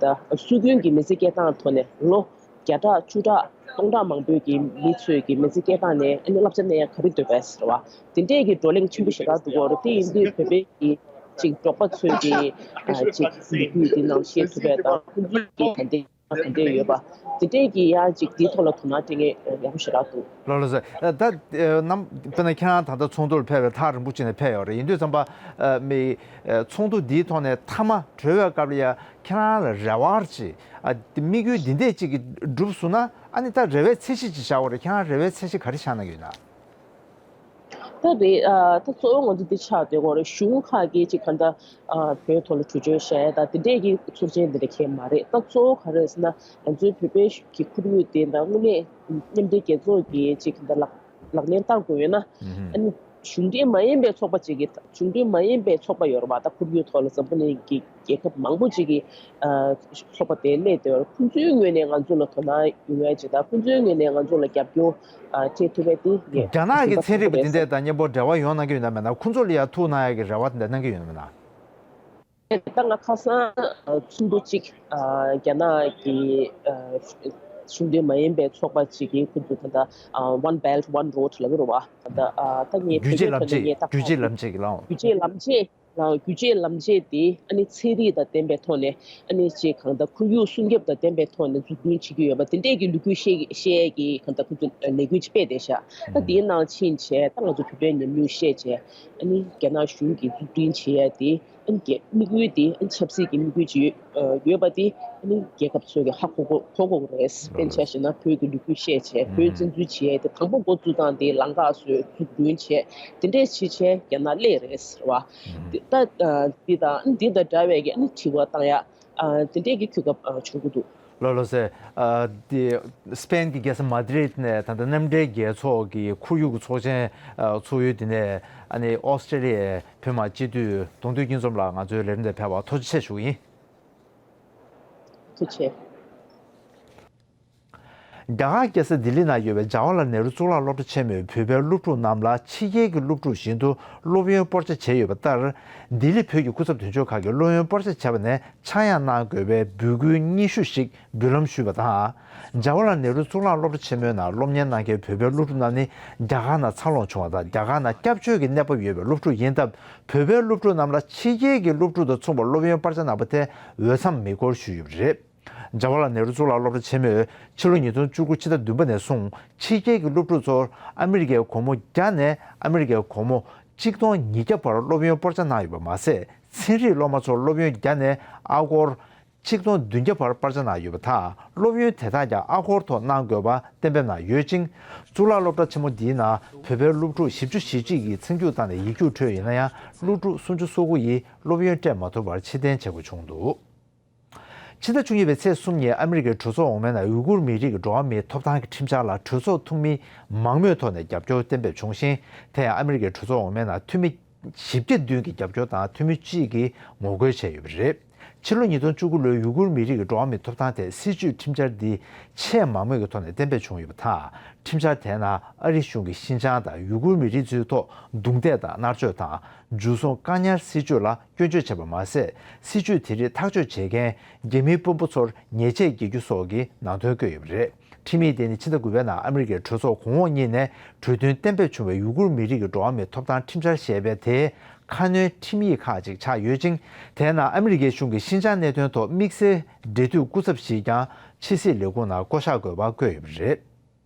ད་སྲོལ་རྒྱུན་གྱི་མི་ཚེ་སྐྱེལ་སྟངས་ཐོག་ནས་ལོ་བརྒྱ་ཕྲག་བཅུ་ཕྲག་སྟོང་ཕྲག་མང་པོའི་གི་མི་ཚོས་ཀྱི་མི་ཚེ་སྐྱེལ་སྟངས་ནས་ཨ་ནི་བསླབ་བྱ་ལེན་ཡ་ག་རེ་འདོད་པས་ཟེར་བ། དེ་འདྲས་ཀྱི་བགྲོ་གླེང་ཆེན་པོ་ཞེ་དྲག་འདུག་གོ་རེད། དེ་ཡིན་དུས་བོད་པའི་གི་ ཅིག་འབྲོག་པ་ཚོའི་གི་ཨ་ཅིག་ལོ་རྒྱུས་འདི་ནང་ཤེས་ཐུབ་པའི་དང་ཁོང་ཚོའི་གི་ད་ལྟའི་ག་འདྲ་ཡོད་པ་དེ་འདྲས་ཀྱི་ཡ་ཅིག་དེའི་ཐོག་ལ་དོ་སྣང་སྤྲད་མཁན་ཡག་པོ་ཞེ་དྲག་འདུག། ལགས་ལགས་སོ། ད་ནམ་དཔེར་ན་ཁྱེད་རང་ད་ལྟ་ཚོགས་འདུར་ཕེབས་པའི་ཐག་རིང་པོ་ཅིག་ནས་ཕེབས་ཡོད་རེད། ཡིན་དུས་ཙམ་པ་མི་ཚོགས་འདུ་འདིའི་ཐོག་ནས་མཐའ་མ་གྲོལ་བའི་སྐབས་ལ་ཡ་ཁྱེད་རང་ལ་རེ་བ་ཅིག་དམིགས་ཡུལ་འདི་འདྲས་ཅིག་གི་འགྲུབ་སོང་ན་ཨ་ནི་ད་རེ་བའི་ཚད་གཞི་ཅིག་བཞག་དགོས་རེད། ཁྱེད་རང་རེ་བའི་ཚད་གཞི་ག་རེ་བཞག་གནང་གི་ཡོད་ན། ད་རེད། ཨ་ད་གཙོ་བོ་ང་ཚོ་འདི་ཆགས་བསྡད་ཀྱི་ཡོད་རེད། གཞུང་ཁག་གིས་ཅིག་ག་འདྲ་ཨ་བོད་ཐོག་ལ་གྲོས་ཆོད་བཤད་ཡ་ད་དེ་འདྲས་ཀྱི་ཚོར་ཆེན་འདི་འདྲ་གང་ཡང་མ་རེད། ད་གཙོ་བོ་ག་རེ་རེད་ཟེར་ན་ང་ཚོའི་བོད་པའི་གི་ཁོར་ཡུག་དེ་ད་དངོས་གནས་མཉམ་འབྲེལ་རྒྱལ་ཚོགས་ཀྱིས་ཅིག་ག་འདྲ་ལག་ལག་ལེན་བསྟར་དགོས་ཡོད་ན་ཨ་ནི་གཞུང་འབྲེལ་མ་ཡིན་པའི་ཚོགས་པ་ཅིག་གིས་གཞུང་འབྲེལ་མ་ཡིན་པའི་ཚོགས་པ་ཡོད་རེད་པ། ད་ཁོར་ཡུག་ཐོག་ལ་འཛམ་བུ་གླིང་གི་རྒྱལ་ཁབ་མང་པོ་ཅིག་གི་ཚོགས་པ་དེ་སླེབས་བསྡད་ཡོད་རེད། ཁོང་ཚོའི་ངོས་ནས་ང་ཚོ་ལ་དོ་སྣང་ཡོང་ཡ་ཅིག་དང་ཁོང་ཚོའི་ངོས་ནས་ང་ཚོ་ལ་རྒྱབ་སྐྱོར་སྤྲད་ཐུབ་པ་དེ་ངས་རྒྱ་ནག་གི་ཚན་རིག་པ་དེ་འདྲས་དང་མཉམ་པོ་འབྲེལ་བ་ཡོང་གནང་གི་ཡོད་ན་མེད་ན། ཁོང་ཚོ་ལ་ཡ་ཐུག་གནང་ཡ་གི་རེ་བ་དེ་འདྲ་གནང་གི་ཡོད་ན་མེད་ན། ད་ང་ཁ་སང་ཚོགས་འདུ་གཅིག་རྒྱ་ནག་གི་གཞུང་འབྲེལ་མ་ཡིན་པའི་ཚོགས་པ་གཅིག་གིས་ཁོང་ཚོ་ད་ལྟ་One Belt One Road ལབ་ཀྱི་རེད་པ། ད་ལྟ་ད་ངས་བོད་སྐད་ཐོག་ནས་ངས་ད་རྒྱུད་བརྗེ་ལམ་བཅད་ཀྱི་ལའང་རྒྱུད་བརྗེ་ལམ་བཅད་ཀྱི་ལའང་། རྒྱུད་བརྗེ་ལམ་བཅད། རྒྱུད་བརྗེ་ལམ་བཅད་དེ་ཨ་ནི་ཚན་རིག་དང་ལྡན་པའི་ཐོག་ནས་ཨ་ནི་ཅིག་གང་ལྟར་ཁོར་ཡུག་སྲུང་སྐྱོབ་དང་ལྡན་པའི་ཐོག་ནས་འཛུགས་སྐྲུན་བྱེད་ཀྱི་ཡོད་པ་དེ་འདྲས་ཀྱི་ལོ་རྒྱུས་བཤད་བཤད་ཡས་ཀྱི་གང་ལྟར་ཁོ་ཚོ་ལས་འགུལ་ཅིག་སྤེལ་བསྡད་ཤག། ད་དེའི་ནང་ཕྱིན་བྱས་ད་ང་ཚོ་བོད་པའི་ཉམས་མྱོང་བཤད་བྱས་ཨ་ནི་རྒྱ་ནག་གཞུང་གིས་འཛུགས་སྐྲུན་བྱེད་ཡས་དེ་ཨ་ནི་རྒྱ་དམིགས་ཡུལ་དེ་ཨ་ནི་ཆབ་སྲིད་ཀྱི་དམིགས་ཡུལ་ཅིག་ཡོད་ཡོད་པ་དེ་ཨ་ནི་རྒྱལ་ཁབ་ཚོ་གིས་ཧ་གོ་གོ་གོ་དགོས་རེད། དཔེར་ན་ཆ་བཞག་ན་བོད་ཀྱི་ལོ་རྒྱུས་བཤད་བྱས་བོད་བཙན་འཛུལ་བྱེད་ཡས་དེ་དང་པོ་འགོ་བཙུགས་སྟངས་དེ་ལམ་ཁ་བཟོས་འཛུགས་སྐྲུན་བྱས་དེ་འདྲས་བྱས་བྱས་རྒྱ་ནག་སླེབས་རེད་ཟེར་བ། འདི་ད་འདི་དང་འདི་དང་འདྲ་བའི་གི་ཨ་ནི་དྲི་བ་བཏང་ཡ་དེ་འདྲས་ཀྱི་གོ་སྐབས་བྱུང་གི་འདུག། ལགས་ལགས་སེ། འདི་སི་པེན་གྱི་རྒྱལ་ས་མ་དི་རིད་ནས་ད་ལྟ་མཉམ་འབྲེལ་རྒྱལ་ཚོགས་ཀྱི་ཁོར་ཡུག་གི་ཚོགས་ཆེན་ཚོགས་ཡུལ་འདི་ནས་ཨ་ནི་ཨོ་སི་ཀྲེ་ལི་ཡའི་བོད་མི་སྤྱི་འཐུས་གདོང་འདུས་སྐྱིད་འཛོམས་ལགས་ང་ཚོའི་ལས་རིམ་དེར་ཕེབས་པར་ཐུགས་རྗེ་ཆེ་ཞུ་གི་ཡིན། ཐུགས་རྗེ་ཆེ། རྒྱ་གར་རྒྱལ་ས་ལྡི་ལི་ན་ཡོད་པའི་ཇ་ཝ་ལ་ནེ་རུ་གཙུག་ལག་སློབ་གྲྭ་ཆེན་མོས་བོད་པའི་སློབ་ཕྲུག་རྣམས་ལ་ཕྱི་རྒྱལ་གྱི་སློབ་ཕྲུག་བཞིན་དུ་སློབ་ཡོན་སྤོར་ཆ་བྱས་ཡོད་པ་ལྟར། ལྡི་ལི་བོད་ཀྱི་སྐུ་ཚབ་དོན་གཅོད་ཁང་གིས་སློབ་ཡོན་སྤོར་ཆ་བྱས་པ་ནས་ཆག་ཡང་གནང་དགོས་པའི་འབོད་སྐུལ་སྙན་ཞུ་ཞིག་འབུལ་ལམ་ཞུས་པ་དང་། ཇ་ཝ་ལ་ནེ་རུ་གཙུག་ལག་སློབ་གྲྭ་ཆེན་མོའི་ནང་སློབ་གཉེར་གནང་མཁན་བོད་པའི་སློབ་ཕྲུག་རྣམས་ནི་རྒྱ་གར་ནང་འཚར་ལོངས་བྱུང་བ་དང་རྒྱ་གར་ནང་སྐྱབས་བཅོལ་གྱི་གནས་བབ་ཡོད་པའི་སློབ་ཕྲུག་ཡིན་སྟབས། བོད་པའི་སློབ་ཕྲུག་རྣམས་ལ་ཕྱི་རྒྱལ་གྱི་སློབ་ཕྲུག་དང་མཚུངས་པར་སློབ་ཡོན་སྤར་ཆ་གནང་པ་དེ་འོས་འཚམ་མེད་སྐོར་ཞུས་ཡོད་པ་རེད། ཇ་ཝ་ལ་ནེ་རུ་གཙུག་ལག་སློབ་གྲྭ་ཆེན་མོས་ཕྱི་ལོ་ཉིས་སྟོང་བཅུ་དགུ་ཕྱི་ཟླ་བདུན་པ་ནས་བཟུང་ཕྱི་རྒྱལ་གྱི་སློབ་ཕྲུག་ཚོར་ཨ་མི་རི་ཀའི་སྒོར་མོ་བརྒྱ་ནས་ཨ་མི་རི་ཀའི་སྒོར་མོ་གཅིག་སྟོང་ཉིས་བརྒྱ་བར་སློབ་ཡོན་སྤར་ཆ་གནང་ཡོད་པ་མ་ཟད། ཚན་རིག་སློབ་མ་ཚོར་སློབ་ཡོན་བརྒྱ་ནས་ཨ་སྒོར་གཅིག་སྟོང་བདུན་བརྒྱ་བར་སྤར་ཆ་གནང་ཡོད་པ་དང་། སློབ་ཡོན་དེ་དག་ཀྱང་ཨ་སྒོར་ཐོག་གནང་དགོས་པ་གཏན་འབེབས་གནང་ཡོད་ཅིང་། གཙུག་ལག་སློབ་གྲྭ་ཆེན་མོ་འདིའི་ནང་བོད་པའི་སློབ་ཕྲུག་བཞི་བཅུ་ཞེ་གཅིག་གིས་ཚེ་མཇུག་བཏང་ནས་ཡིག་རྒྱུགས་འཕྲོད་ཡོད་ན་ཡང་། སློབ་ཕྲུག་སུམ་ཅུ་སོ་དགུ་ཡིས་སློབ་ཡོན་སྤྲད་མ་ཐུབ་པར་ཕྱིར་འཐེན་བྱེད་དགོས་བྱུང་འདུག། ཕྱི་ཟླ་བཅུ་གཉིས་པའི་ཚེས་གསུམ་ཉིན་ཨ་མི་རི་ཀའི་གྲོས་ཚོགས་འོག་མའི་ནང་ཡུ་གུར་མི་རིགས་ཀྱི་འགྲོ་བ་མིའི་ཐོབ་ཐང་གི་ཁྲིམས་འཆར་ལ་གྲོས་ཚོགས་འཐུས་མི་མང་མོས་ཐོག་ནས་རྒྱབ་སྐྱོར་གཏན་འབེབས་བྱུང་ཞིང་། དེ་ཡང་ཨ་མི་རི་ཀའི་གྲོས་ཚོགས་འོག་མའི་ནང་འཐུས་མི་བཞི་བརྒྱ་བདུན་གྱིས་རྒྱབ་སྐྱོར་དང་འཐུས་མི་གཅིག་གིས་ངོ་རྒོལ་བྱས་ཡོད་པ་རེད། ཕྱི་ལོ་ཉིས་སྟོང་བཅུ་དགུ་ལོའི་ཡུ་གུར་མི་རིགས་ཀྱི་འགྲོ་བ་མིའི་ཐོབ་ཐང་ཐད་སྲིད་བྱུས་ཁྲིམས་འཆར་འདི་ཆེས་མང་མོས་ཀྱི་ཐོག་ནས་གཏན་འབེབས་བྱུང་ཡོད་པ་དང་། ཁྲིམས་འཆར་དེའི་ནང་ཨ་རི་གཞུང་གིས་ཤིན་ཅང་དང་ཡུ་གུར་མི་རིགས་ཚོའི་ཐོག་རྡུང་རྡེག་དང་མནར་གཅོད་དང་། འཇུ་བཟུང་བཀག་ཉར་སྲིད་བྱུས་ལ་སྐྱོན་བརྗོད་བྱས་པ་མ་ཟད། སྲིད་བྱུས་དེ་རིགས་ཐག་གཅོད་བྱེད་མཁན་རྒྱ་མིའི་དཔོན་པོ་ཚོར་ཉེས་ཆད་འགེལ་རྒྱུ་སོགས་ཀྱི་ནང་དོན་བཀོད་ཡོད་པ་རེད། ཁྲིམས་ཡིག་དེ་ནི་ཕྱི་ཟླ་དགུ་པའི་ནང་ཨ་མི་རི་ཀའི་གྲོས་ཚོགས་གོང་འོག་གཉིས་ནས་གྲོས་མཐུན་གཏན་འབེབས་བྱུང་བའི་ཡུ་གུར་མི་རིགས་ཀྱི་འགྲོ་བ་མིའི་ཐོབ་ཐང་ཁྲིམས་འཆར་ཞེས་པའི་དེའི་ཁ་སྣོན་ཁྲིམས་ཡིག་ཁག་ཅིག་ཆགས་ཡོད་ཅིང་། དེའི་ནང་ཨ་མི་རི་ཀའི་གཞུང་གིས་ཤིན་ཅང་གནད་དོན་ཐོག་དམིགས་བསལ་འབྲེལ་མཐུད་སྐུ་ཚབ་ཞིག་ཀྱང་ཕྱི་སྲིད་ལས་ཁུངས་ནང་བསྐོ་གཞག་དགོས་པ་བཀོད་ཡོད་པ་རེད།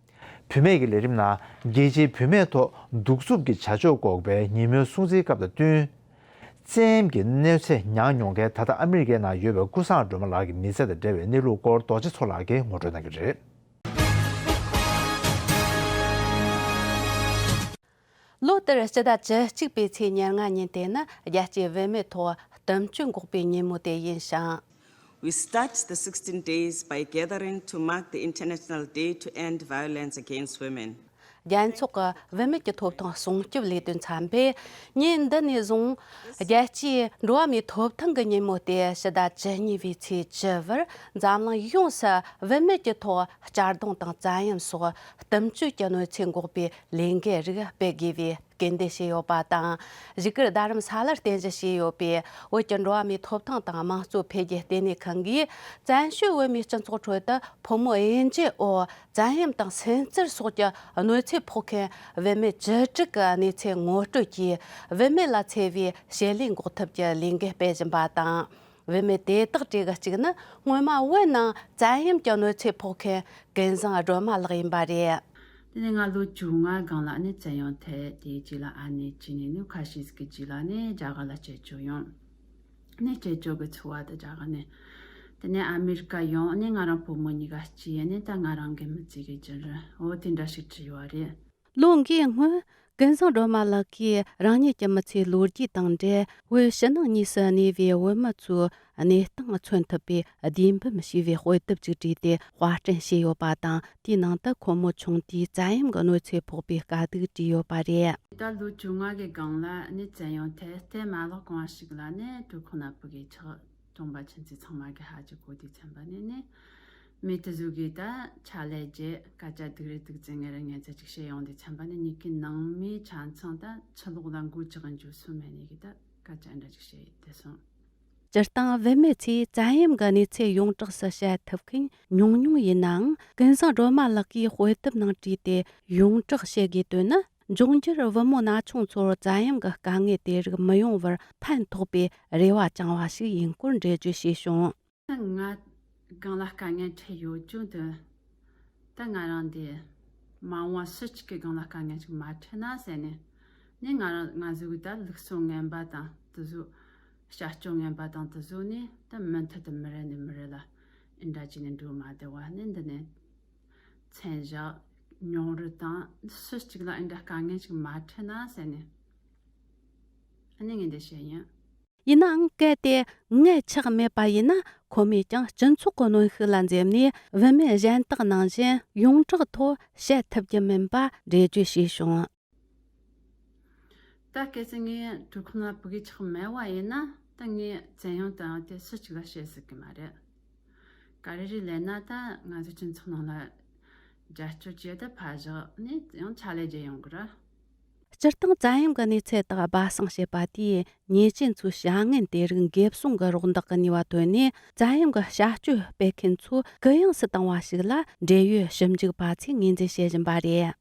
བུད་མེད་ཀྱི་ལས་རིམ་ནང་རྒྱལ་སྤྱིའི་བུད་མེད་ཐོག་གདུག་རྩུབ་ཀྱི་བྱ་སྤྱོད་འགོག་པའི་ཉིན་མོའི་སྲུང་བརྩིའི་སྐབས་དང་བསྟུན། བཙན་གྱིས་གནོད་འཚེ་མྱངས་མྱོང་མཁན་ད་ལྟ་ཨ་མི་རི་ཀའི་ནང་ཡོད་པའི་ཀུན་བཟང་སྒྲོལ་མ་ལགས་ཀྱི་མི་ཚེ་དང་འབྲེལ་བའི་གནས་ལུགས་སྐོར་རྡོ་རྗེ་མཚོ་ལགས་ཀྱིས་ངོ་སྤྲོད་གནང་གི་རེད། ལོ་ལྟར་སྤྱི་ཟླ་བཅུ་གཅིག་པའི་ཚེས་ཉེར་ལྔ་ཉིན་དེ་ནི་རྒྱལ་སྤྱིའི་བུད་མེད་ཐོག་གཏམ་སྤྱོད་འགོག་པའི་ཉིན་མོ་དེ་ཡིན་ཞིང་། We start the sixteen days by gathering to mark the International Day to End Violence Against Women. རྒྱལ་ཚོགས་ཀྱི་བུད་མེད་ཀྱི་ཐོབ་ཐང་སྲུང་སྐྱོབ་ལས་དོན་ཚན་པས་ཉིན་འདི་ནས་བཟུང་རྒྱལ་སྤྱིའི་འགྲོ་བ་མིའི་ཐོབ་ཐང་གི་ཉིན་མོ་སྟེ་ཕྱི་ཟླ་བཅུ་གཉིས་པའི་ཚེས་བཅུ་བར་འཛམ་གླིང་ཡོངས་སུ་བུད་མེད་ཀྱི་ཐོག་གཅར་རྡུང་དང་བཙན་གཡེམ་སོགས་གཏམ་སྤྱོད་ཀྱི་གནོད་འཚེ་འགོག་པའི་ལས་འགུལ་རིགས་སྤེལ་དགོས་པའི་ སྐུལ་འདེད་བྱས་ཡོད་པ་དང་། བཞུགས་སྒར་རྡ་རམ་ས་ལར་རྟེན་གཞི་བྱས་ཡོད་པའི་བོད་ཀྱི་འགྲོ་བ་མིའི་ཐོབ་ཐང་དང་དམངས་གཙོ་འཕེལ་རྒྱས་ལྟེ་གནས་ཁང་གིས་བཙན་བྱོལ་བོད་མིའི་སྤྱི་ཚོགས་ཁྲོད་དུ་ཕོ་མོ་དབྱེ་འབྱེད་འོག་བཙན་གཡེམ་དང་སུན་གཙེར་སོགས་ཀྱི་གནོད་འཚེ་ཕོག་མཁན་བུད་མེད་བཅུ་དྲུག་གི་གནས་ཚུལ་ངོ་སྤྲོད་ཀྱིས། བུད་མེད་ལ་འཚེ་བའི་ཞི་ལུས་འགོག་ཐབས་ཀྱི་ལས་འགུལ་སྤེལ་བཞིན་པ་དང་། བུད་མེད་དེ་དག་གྲས་ཀྱི་གཅིག་ནི་སྔོན་མ་བོད་ནང་བཙན་གཡེམ་གྱི་གནོད་འཚེ་ཕོག་མཁན་ཀུན་བཟང་སྒྲོལ་མ་ལགས་ཡིན་པ་རེད། དེ་ནས་ང་ལོ་བཅོ་ལྔ་སྒང་ལ་ནི་བཙན་གཡེམ་ཐེབས། དེའི་རྗེས་ལ་ཨ་ནེ་སྐྱེས་ནས་ནི་ཁ་ཤས་ཀྱི་རྗེས་ལ་ནི་རྒྱ་གར་ལ་སྐྱེས་བཅུག་ཡོང་། ནི་སྐྱེས་བཅུག་གི་འཚོ་བ་དེ་རྒྱ་གར་ནས། དེ་ནས་ཨ་མེ་རི་ཀ་ཡོང་ནི་ང་རང་བུ་མོ་གཉིས་ཀ་སྐྱེས་ནི་ད་ང་རང་གི་མི་ཚེ་གི་རྒྱུན་རིང་འོ་དེ་འདྲ་ཞིག་བྲིས་ཡོད་རེད། ལོ་འགའི་སྔོན། ཀུན་བཟང་སྒྲོལ་མ་ལགས་ཀྱིས་རང་ཉིད་ཀྱི་མི་ཚེའི་ལོ་རྒྱུས་དང་འབྲེལ། བོད་ཕྱི་ནང་གཉིས་སུ་གནས་པའི་བོད་མི་ཚོའི་གནས་སྟངས་མཚོན་ཐུབ་པའི་བསྡུས་འབུམ་ཞེས་པའི་དཔེ་དེབ་ཅིག་བྲིས་ཏེ་དཔར་སྐྲུན་བྱས་ཡོད་པ་དང་། དེའི་ནང་དུ་ཁོ་མོ་ཆུང་དུས་བཙན་གཡེམ་གྱི་གནོད་འཚེ་ཕོག་པའི་དཀའ་སྡུག་བྲིས་ཡོད་པ་རེད། ད་ལོ་བཅོ་ལྔ་གི་སྒང་ལ་ནི་བཙན་གཡེམ་ཐེབས་ཏེ་མ་ལོག་གོང་ཞིག་ལ་ནི་འབྲི་གུང་ན་བུ་གའི་ཆགས། གྲོང་པ་ཁྱིམ་མཚེས་ཚང་མ་གིས་ཧ་ཅང་གོ་དུས་ཚན་པ་ནི་ནི། མི་དེ་ཚོ་གིས་ད་ཕྱག་ལས་རྒྱག་སྐད་ཆ་སྡུག་རེ་སྡུག་ཙམ་ངེད་རང་ངེད་ཚོ་ཅིག་བཤད་ཡོང་དུས་ཚན་པ་ནི་ཉིད་ཀྱི་ནང་མིའི་ཆ་ཚང་ད་ཕྱི་ལོགས་ལ་མགོ་ཅག་གི་འཇུ་སོང་མེད་ནི་གི་ད་སྐད་ཆ་འདྲ་ཅིག་བཤད་ཡོད་དེ་སོང་། སྤྱིར་བཏང་བུད་མེད་ཚོས་བཙན་གཡེམ་གྱི་གནས་ཚུལ་ཡོངས་གྲགས་སུ་བཤད་ཐུབ་མཁན་ཉུང་ཉུང་ཡིན་ནའང་། ཀུན་བཟང་སྒྲོལ་མ་ལགས་ཀྱིས་དཔེ་དེབ་ནང་བྲིས་ཏེ་ཡོངས་གྲགས་བཤད་དགོས་དོན་ནི། འབྱུང་འགྱུར་བུ་མོ་ན་ཆུང་ཚོར་བཙན་གཡེམ་གྱི་དཀའ་ངལ་དེ་རིགས་མི་ཡོང་བར་ཕན་ཐོགས་པའི་རེ་བ་བཅངས་པ་ཞིག་ཡིན་སྐོར་འགྲེལ་བརྗོད་བྱས་བྱུང་། ང་སྒང་ལ་དཀའ་ངལ་འཕྲད་ཡོད་ཀྱང་དེ། ད་ང་རང་དེ་མ་འོངས་པ་སུ་གཅིག་གི་སྒང་ལ་དཀའ་ངལ་ཅིག་མ་འཕྲད་ན་ཟེར་ནས། ནི་ང་རང་ང་ཚོ་གི་ད་ལུགས་སྲོལ་ངན་པ་དང་དེ་ཚོ། བྱ་སྤྱོད་ངན་པ་དང་དེ་ཚོ་ནི་ད་མུ་མཐུད་དུ་མི་རེ་ནས་མི་རེ་ལ་འདྲ་བྱས་ནས་འགྲོ་མ་བདེ་བ་ནི་འདི་ནས། མཚན་བཞག་མྱོང་རོལ་དང་སུ་གཅིག་ལ་འདི་འདྲ་དཀའ་ངལ་ཅིག་མ་འཕྲད་ན་ཟེར་ནས་ཨ་ནི་ངས་འདི་བཤད་ཡིན། ཡིན་ནའང་གལ་ཏེ་མངལ་ཆགས་མེད་པ་ཡིན་ན། ཁོ་མོས་ཀྱང་སྤྱི་ཚོགས་ཀྱི་གནོན་ཤུགས་ལ་འཛེམ་ནས་བུད་མེད་གཞན་དག་ནང་བཞིན་ཡོངས་གྲགས་ཐོག་བཤད་ཐུབ་ཀྱི་མིན་པ་འགྲེལ་བརྗོད་བྱས་བྱུང་། ད་གལ་སྲིད་ངས་འབྲི་གུང་ན་བུ་གའི་ཆགས་མེད་པ་ཡིན་ན། ད་ངས་བཙན་གཡེམ་དང་དེ་སུ་གཅིག་ལ་བཤད་སྲིད་གི་མ་རེད། ག་རེ་རེད་ལབ་ན། ད་ང་ཚོ་སྤྱི་ཚོགས་ནང་ལ་རྒྱབ་སྐྱོར་བྱས་ཏེ་ཕར་བཞག་ནས་ཡང་ཕྱག་ལས་བྱེད་ཡོང་གི་རེད། སྤྱིར་བཏང་བཙན་གཡེམ་གྱི་གནས་ཚུལ་དག་སྦ་གསང་བྱེད་པ་དེས། ཉེས་ཅན་ཚོའི་བྱ་ངན་དེ་རིགས་འགེབས་སྲུང་གི་རོགས་འདེགས་ཀྱི་ནུས་པ་ཐོན་ནས། བཙན་གཡེམ་གྱི་བྱ་སྤྱོད་སྤེལ་མཁན་ཚོ་གུ་ཡངས་སུ་བཏང་བ་ཞིག་ལ་འབྲེལ་ཡོད་ཞིབ་འཇུག་པ་ཚོས་ངོས་འཛིན་བྱེད་བཞིན་པ་རེད།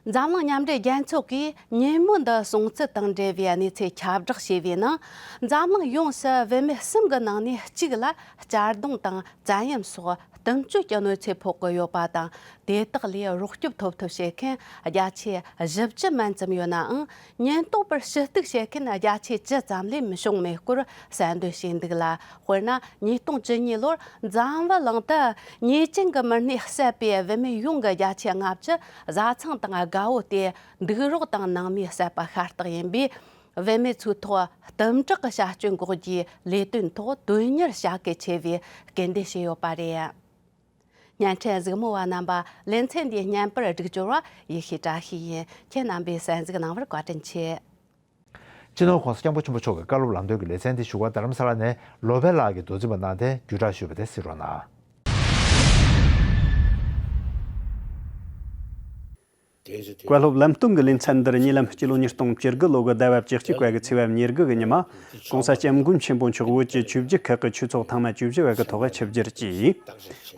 འཛམ་གླིང་མཉམ་འབྲེལ་རྒྱལ་ཚོགས་ཀྱིས་ཉིན་མོ་འདི་སྲུང་བརྩི་དང་འབྲེལ་བའི་གནས་ཚུལ་ཁྱབ་བསྒྲགས་བྱས་པའི་ནང་། འཛམ་གླིང་ཡོངས་སུ་བུད་མེད་གསུམ་གྱི་ནང་ནས་གཅིག་ལ་གཅར་རྡུང་དང་བཙན་གཡེམ་སོགས་གཏུམ་སྤྱོད་ཀྱི་གནོད་འཚེ་ཕོག་གི་ཡོད་པ་དང་། དེ་དག་ལས་རོགས་སྐྱོབ་ཐོབ་ཐབས་བྱེད་མཁན་བརྒྱ་ཆ་བཞི་བཅུ་མན་ཙམ་ཡོད་ནའང་། ཉེན་རྟོག་པར་ཞུ་གཏུག་བྱེད་མཁན་བརྒྱ་ཆ་བཅུ་ཙམ་ལས་མི་བྱུང་མེད་སྐོར་གསལ་འདོན་བྱས་འདུག་ལ། དཔེར་ན། ཉིས་སྟོང་བཅུ་གཉིས་ལོར་འཛམ་བུ་གླིང་དུ་ཉེས་ཅན་གྱི་མི་སྣས་བསད་པའི་བུད་མེད་ཡོངས་ཀྱི་བརྒྱ་ཆ་ལྔ་བཅུ་བཟའ་ཚང་དང་རྒད་པོ་སྟེ། འདུག་རོགས་དང་ནང་མིས་བསད་པ་ཤ་སྟག་ཡིན་པས། བུད་མེད་ཚོའི་ཐོག་གཏུམ་དྲག་གི་བྱ་སྤྱོད་འགོག་རྒྱུའི་ལས་དོན་ཐོག་དོན་གཉེར་བྱ་གལ་ཆེ་བའི་སྐུལ་འདེད་བྱས་ཡོད་པ་རེད། བརྙན་འཕྲིན་གཟིགས་མོ་བ་རྣམ་པ། ལེ་ཚན་འདིའི་བརྙན་པར་སྒྲིག་སྦྱོར་བ་ཡེ་ཤེས་བཀྲ་ཤིས་ཡིན། ཁྱེད་རྣམ་པས་གསན་གཟིགས་གནང་བར་བཀའ་དྲིན་ཆེ། སྤྱི་ནོར་༸གོང་ས་༸སྐྱབས་མགོན་ཆེན་པོ་མཆོག་གི་བཀའ་སློབ་ལམ་སྟོན་གྱི་ལེ་ཚན་འདི་ཞུ་སྒར་རྡ་རམ་ས་ལ་ནས་ལོ་པཎ་ལགས་ཀྱིས་མདོ་འཛིན་པ་གནང་སྟེ་བརྒྱུད་བསྒྲགས་ཞུས་པ་དེ་གཟིགས་རོགས་གནང་། བཀའ་སློབ་ལམ་སྟོན་གྱི་ལེ་ཚན་འདིར་ཉེ་ལམ་སྤྱི་ལོ་ཉིས་སྟོང་བཅུ་དགུ་ལོ་གི་ཟླ་བ་བཅུ་གཅིག་པ་གི་ཚེས་པ་ཉེར་དགུ་གི་ཉི་མ། ༸གོང་ས་༸སྐྱབས་མགོན་ཆེན་པོ་མཆོག་བོད་ཀྱི་ཆོས་བརྒྱུད་ཁག་གི་ཆོས་ཚོགས་ཐེངས་མ་བཅུ་བཞི་པ་གི་ཐོག་ཆིབས་བསྒྱུར་གྱིས།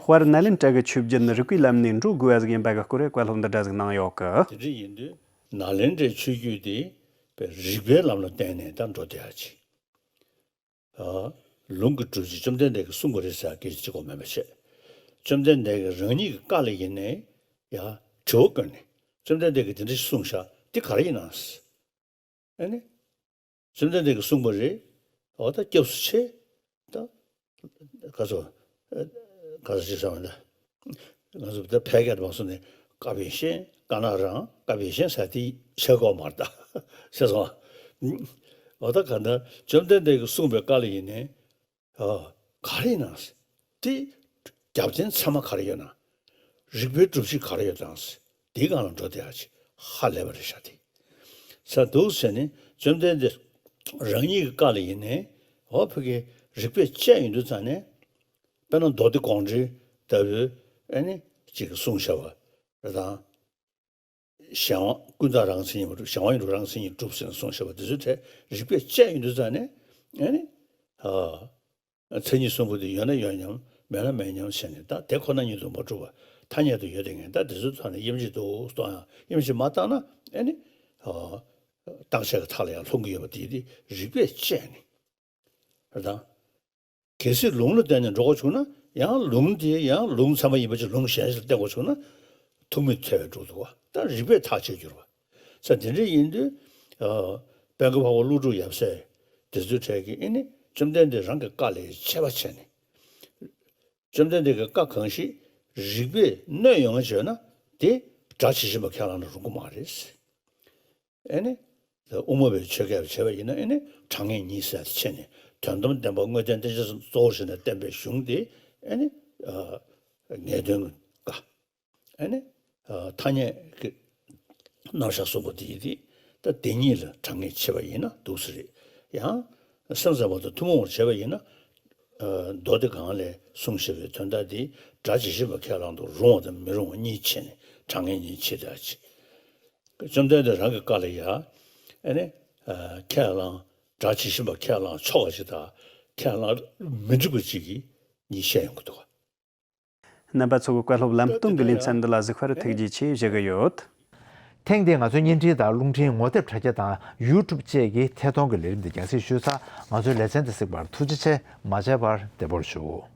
དཔལ་ནཱ་ལེནྡྲ་གི་ཆོས་བརྒྱུད་ནི་རིགས་པའི་ལམ་ནས་འགྲོ་དགོས་པ་ཟིག་ཡིན་པ་གི་སྐོར་བཀའ་སློབ་འདི་འདྲ་ཟིག་གནང་ཡོད་གི། དེ་འདྲ་ཡིན་དུས་ནཱ་ལེནྡྲའི་ཆོས་བརྒྱུད་དེ་རིགས་པའི་ལམ་ལ་བརྟེན་ནས་ད་འགྲོ་བསྡད་ཡ་ཅིག་ལུང་གི་སྒྲུབ་བྱེད་བཅོམ་ལྡན་འདས་ཀྱིས་གསུངས་པ་རེད་ཟེར་སྐད་ཆ་གཅིག་པོ་མེད་པ་བྱས། བཅོམ་ལྡན་འདས་ཀྱིས་རང་ཉིད་ཀྱི་བཀའ་ལ་ཡིན་ནའི་ཡ་དྲི་བ་བཀོད་ནས། བཅོམ་ལྡན་འདས་ཀྱིས་དེ་འདྲ་ཞིག་གསུངས་ཤག་འདི་ག་རེ་ཡིན་ནམ། ཨ་ནི། བཅོམ་ལྡན་འདས་ཀྱིས་གསུངས་པ་རེད། འོ་ད་སྐྱབས་སུ་མཆི། ད། ག་ཚོད། ག་ཚོད་ཅིག་བསམ་པ་ད། ང་ཚོ་ད་ཕལ་སྐད་དུ་མ་སོང་ནས་བཀའ་བཞིན་བཀའ་ན་རང་བཀའ་བཞིན་ཟེར་དེ་བྱེད་དགོས་མ་རེད་ད། ཤེས་སོང་། འོ་ད་ག་ད་བཅོམ་ལྡན་འདས་ཀྱིས་གསུངས་པའི་བཀའ་ལ་ཡིན་ནའི། ཨ། ག་རེ་ཡིན་ན། དེ་རྒྱབ་རྟེན་ཚད་མ་ག་རེ་ཡོད་ན། རིགས་པའི་སྒྲུབ་བྱེད་ག་རེ་ཡོད་དང་། དེའི་སྒང་ལ་འགྲོ་བསྡད་ཡ་ཅིག་ཧ་ལས་པ་རེད་ཤག་དེ། ས་འདུག་ཟེར་ནས་བཅོམ་ལྡན་འདས་རང་ཉིད་ཀྱི་བཀའ་ལ་ཡིན་ནའི། འོ་ཕ་གི་རིགས་པས་དཔྱད་ཡོང་དུས་ཙང་ནས། དཔེར་ན་མདོ་སྡེ་དགོངས་འགྲེལ་ལྟ་བུའི་ཨ་ནི་ཅིག་གསུངས་བཞག་པ་རེད་དང་། གཞན་དབང་། ཀུན་བཏགས་རང་མཚན་ཉིད་མ་གྲུབ། གཞན་དབང་ཡིན་རུང་རང་མཚན་ཉིད་གྲུབ་ཟེར་ནས་གསུངས་བཞག་པ་དེ་ཚོའི་གྲས་རིགས་པས་དཔྱད་ཡོང་དུས་ཙང་ནས། ཨེ་ནི། ཨ། མཚན་ཉིད་གསུམ་པོ་དེ་ཡོད་ན་ཡོད་མཉམ། མེད་ན་མེད་མཉམ་བྱས་ནས། ད་དེ་ཁོ་ན་ཉིད་དུ་མ་གྲུབ་པ་ཐ་སྙད་དུ་ཡོད་དེ། ངས་ད་དེ་ཚོའི་ཐོག་ནས་དབྱེ་འབྱེད་དུ་གཏོང་ཡང་། དབྱེ་འབྱེད་མ་བཏང་ན། ཨེ་ནི། ཨ། བརྟག་དཔྱད་ཀྱི་མཐའ་ལ་ཡང་ལྷུང་གི་ཡོད་པ་དེ་དེ་རིགས་པས་དཔྱད་ནས། རེད་དང་། གལ་སྲིད་ལུང་ལ་བརྟེན་ནས་འགྲོ་དགོས་བྱུང་ན། ཡང་ལུང་དེ་ཡང་ལུང་ཚད་མ་ཡིན་པ་ཅིག་ལུང་གཞན་ཞིག་ལ་བརྟེན་དགོས་བྱུང་ན། ཐུག་མི་འཐད་པའི་འགྲོ་འདུག་པ། ད་རིགས་པས་ཐག་བཅད་གྱུར་པ། ས་དེ་འདྲ་ཡིན་དུས། ཨ། དཔལ་མགོན་འཕགས་པ་ཀླུ་སྒྲུབ་ཡབ་སྲས་དེ་ཚོའི་གྲས་ཀྱིས། ཨེ་ནི། བཅོམ་ལྡན་འདས་རང་གི་བཀའ་ལས་ཆད་པ་བྱས་ནས། བཅོམ་ལྡན་འདས་ཀྱི་བཀའ་གང་ཞིག་རིགས་པས་གནོད་ཡོང་བ་བྱས་ན། དེ་སྒྲ་ཇི་བཞིན་པ་ཁས་བླངས་ན་རུང་གི་མ་རེད། ཨེ་ནི། དབུ་མ་པའི་ཆོས་སྐད་བྱས་པ་ཡིན་ན། ཨེ་ནི། གྲངས་ངེས་གཉིས་ཟེར་ཡ་དེ་ཕྱེ་ནས། དོན་དམ་བདེན་པ་དངོས་བསྟན་བསྟན་བཅོས་གཙོ་བོར་བྱས་ནས་བསྟན་པའི་གཞུང་དེ། ཨེ་ནི། ཨ། ངེས་དོན་གྱི་བཀའ། ཨེ་ནི། ཨ། ཐ་སྙད་ཀྱི་རྣམ་གཞག་གསུངས་པ་དེ་ཡིན་དུས། ད་དེ་གཉིས་ལ་གྲངས་ངེས་ཕྱེ་བ་ཡིན་ན་འདུག་སེ་རེད། ཡང་སེམས་ཙམ་པ་དང་ཐུན་མོང་བར་བྱས་པ་ཡིན་ན། ཨ། མདོ་སྡེ་གང་ལས་གསུངས་བཞག་པའི་དོན་དག་དེ་སྒྲ་ཇི་བཞིན་པ་ཁས་བླངས་དང་རུང་བ་དང་མི་རུང་བ་གཉིས་ཕྱེ་ནས། གྲངས་ངེས་གཉིས་ཕྱེ་བསྡད་ཅིག་བཅོམ་ལྡན་འདས་རང་གི་བཀའ་ལ་ཡ། ཨེ་ནི། ཨ། ཁས་བླངས། སྒྲ་ཇི་བཞིན་པ་ཁས་བླངས་ཆོག་པ་ཅིག་དང་། ཁས་བླངས་མི་འགྲིག་པ་ཅིག་གི་གཉིས་བཤད་ཡོང་གི་འདུག་ག་རྣམ་པ་ཚོ་གིས་བཀའ་སློབ་ལམ་སྟོན་གྱི་ལེ་ཚན་འདི་ལ་གཟིགས་པར་ཐུགས་རྗེ་ཆེ་ཞུ་གི་ཡོད། ཐེངས་འདིའི་ང་ཚོའི་བརྙན་འཕྲིན་དང་རླུང་འཕྲིན་ངོ་དེབ་དྲ་རྒྱ་དང་ཡུ་ཊུབ་བཅས་ཀྱི་ཐད་གཏོང་གི་ལས་རིམ་འདི་རྒྱང་སྲིང་ཞུས་ཚར། ང་ཚོའི་ལེ་ཚན་འདི་གཟིགས་པར་ཐུགས་རྗེ་ཆེ། མ་མཇལ་བར་བདེ་པོར་བཞུགས།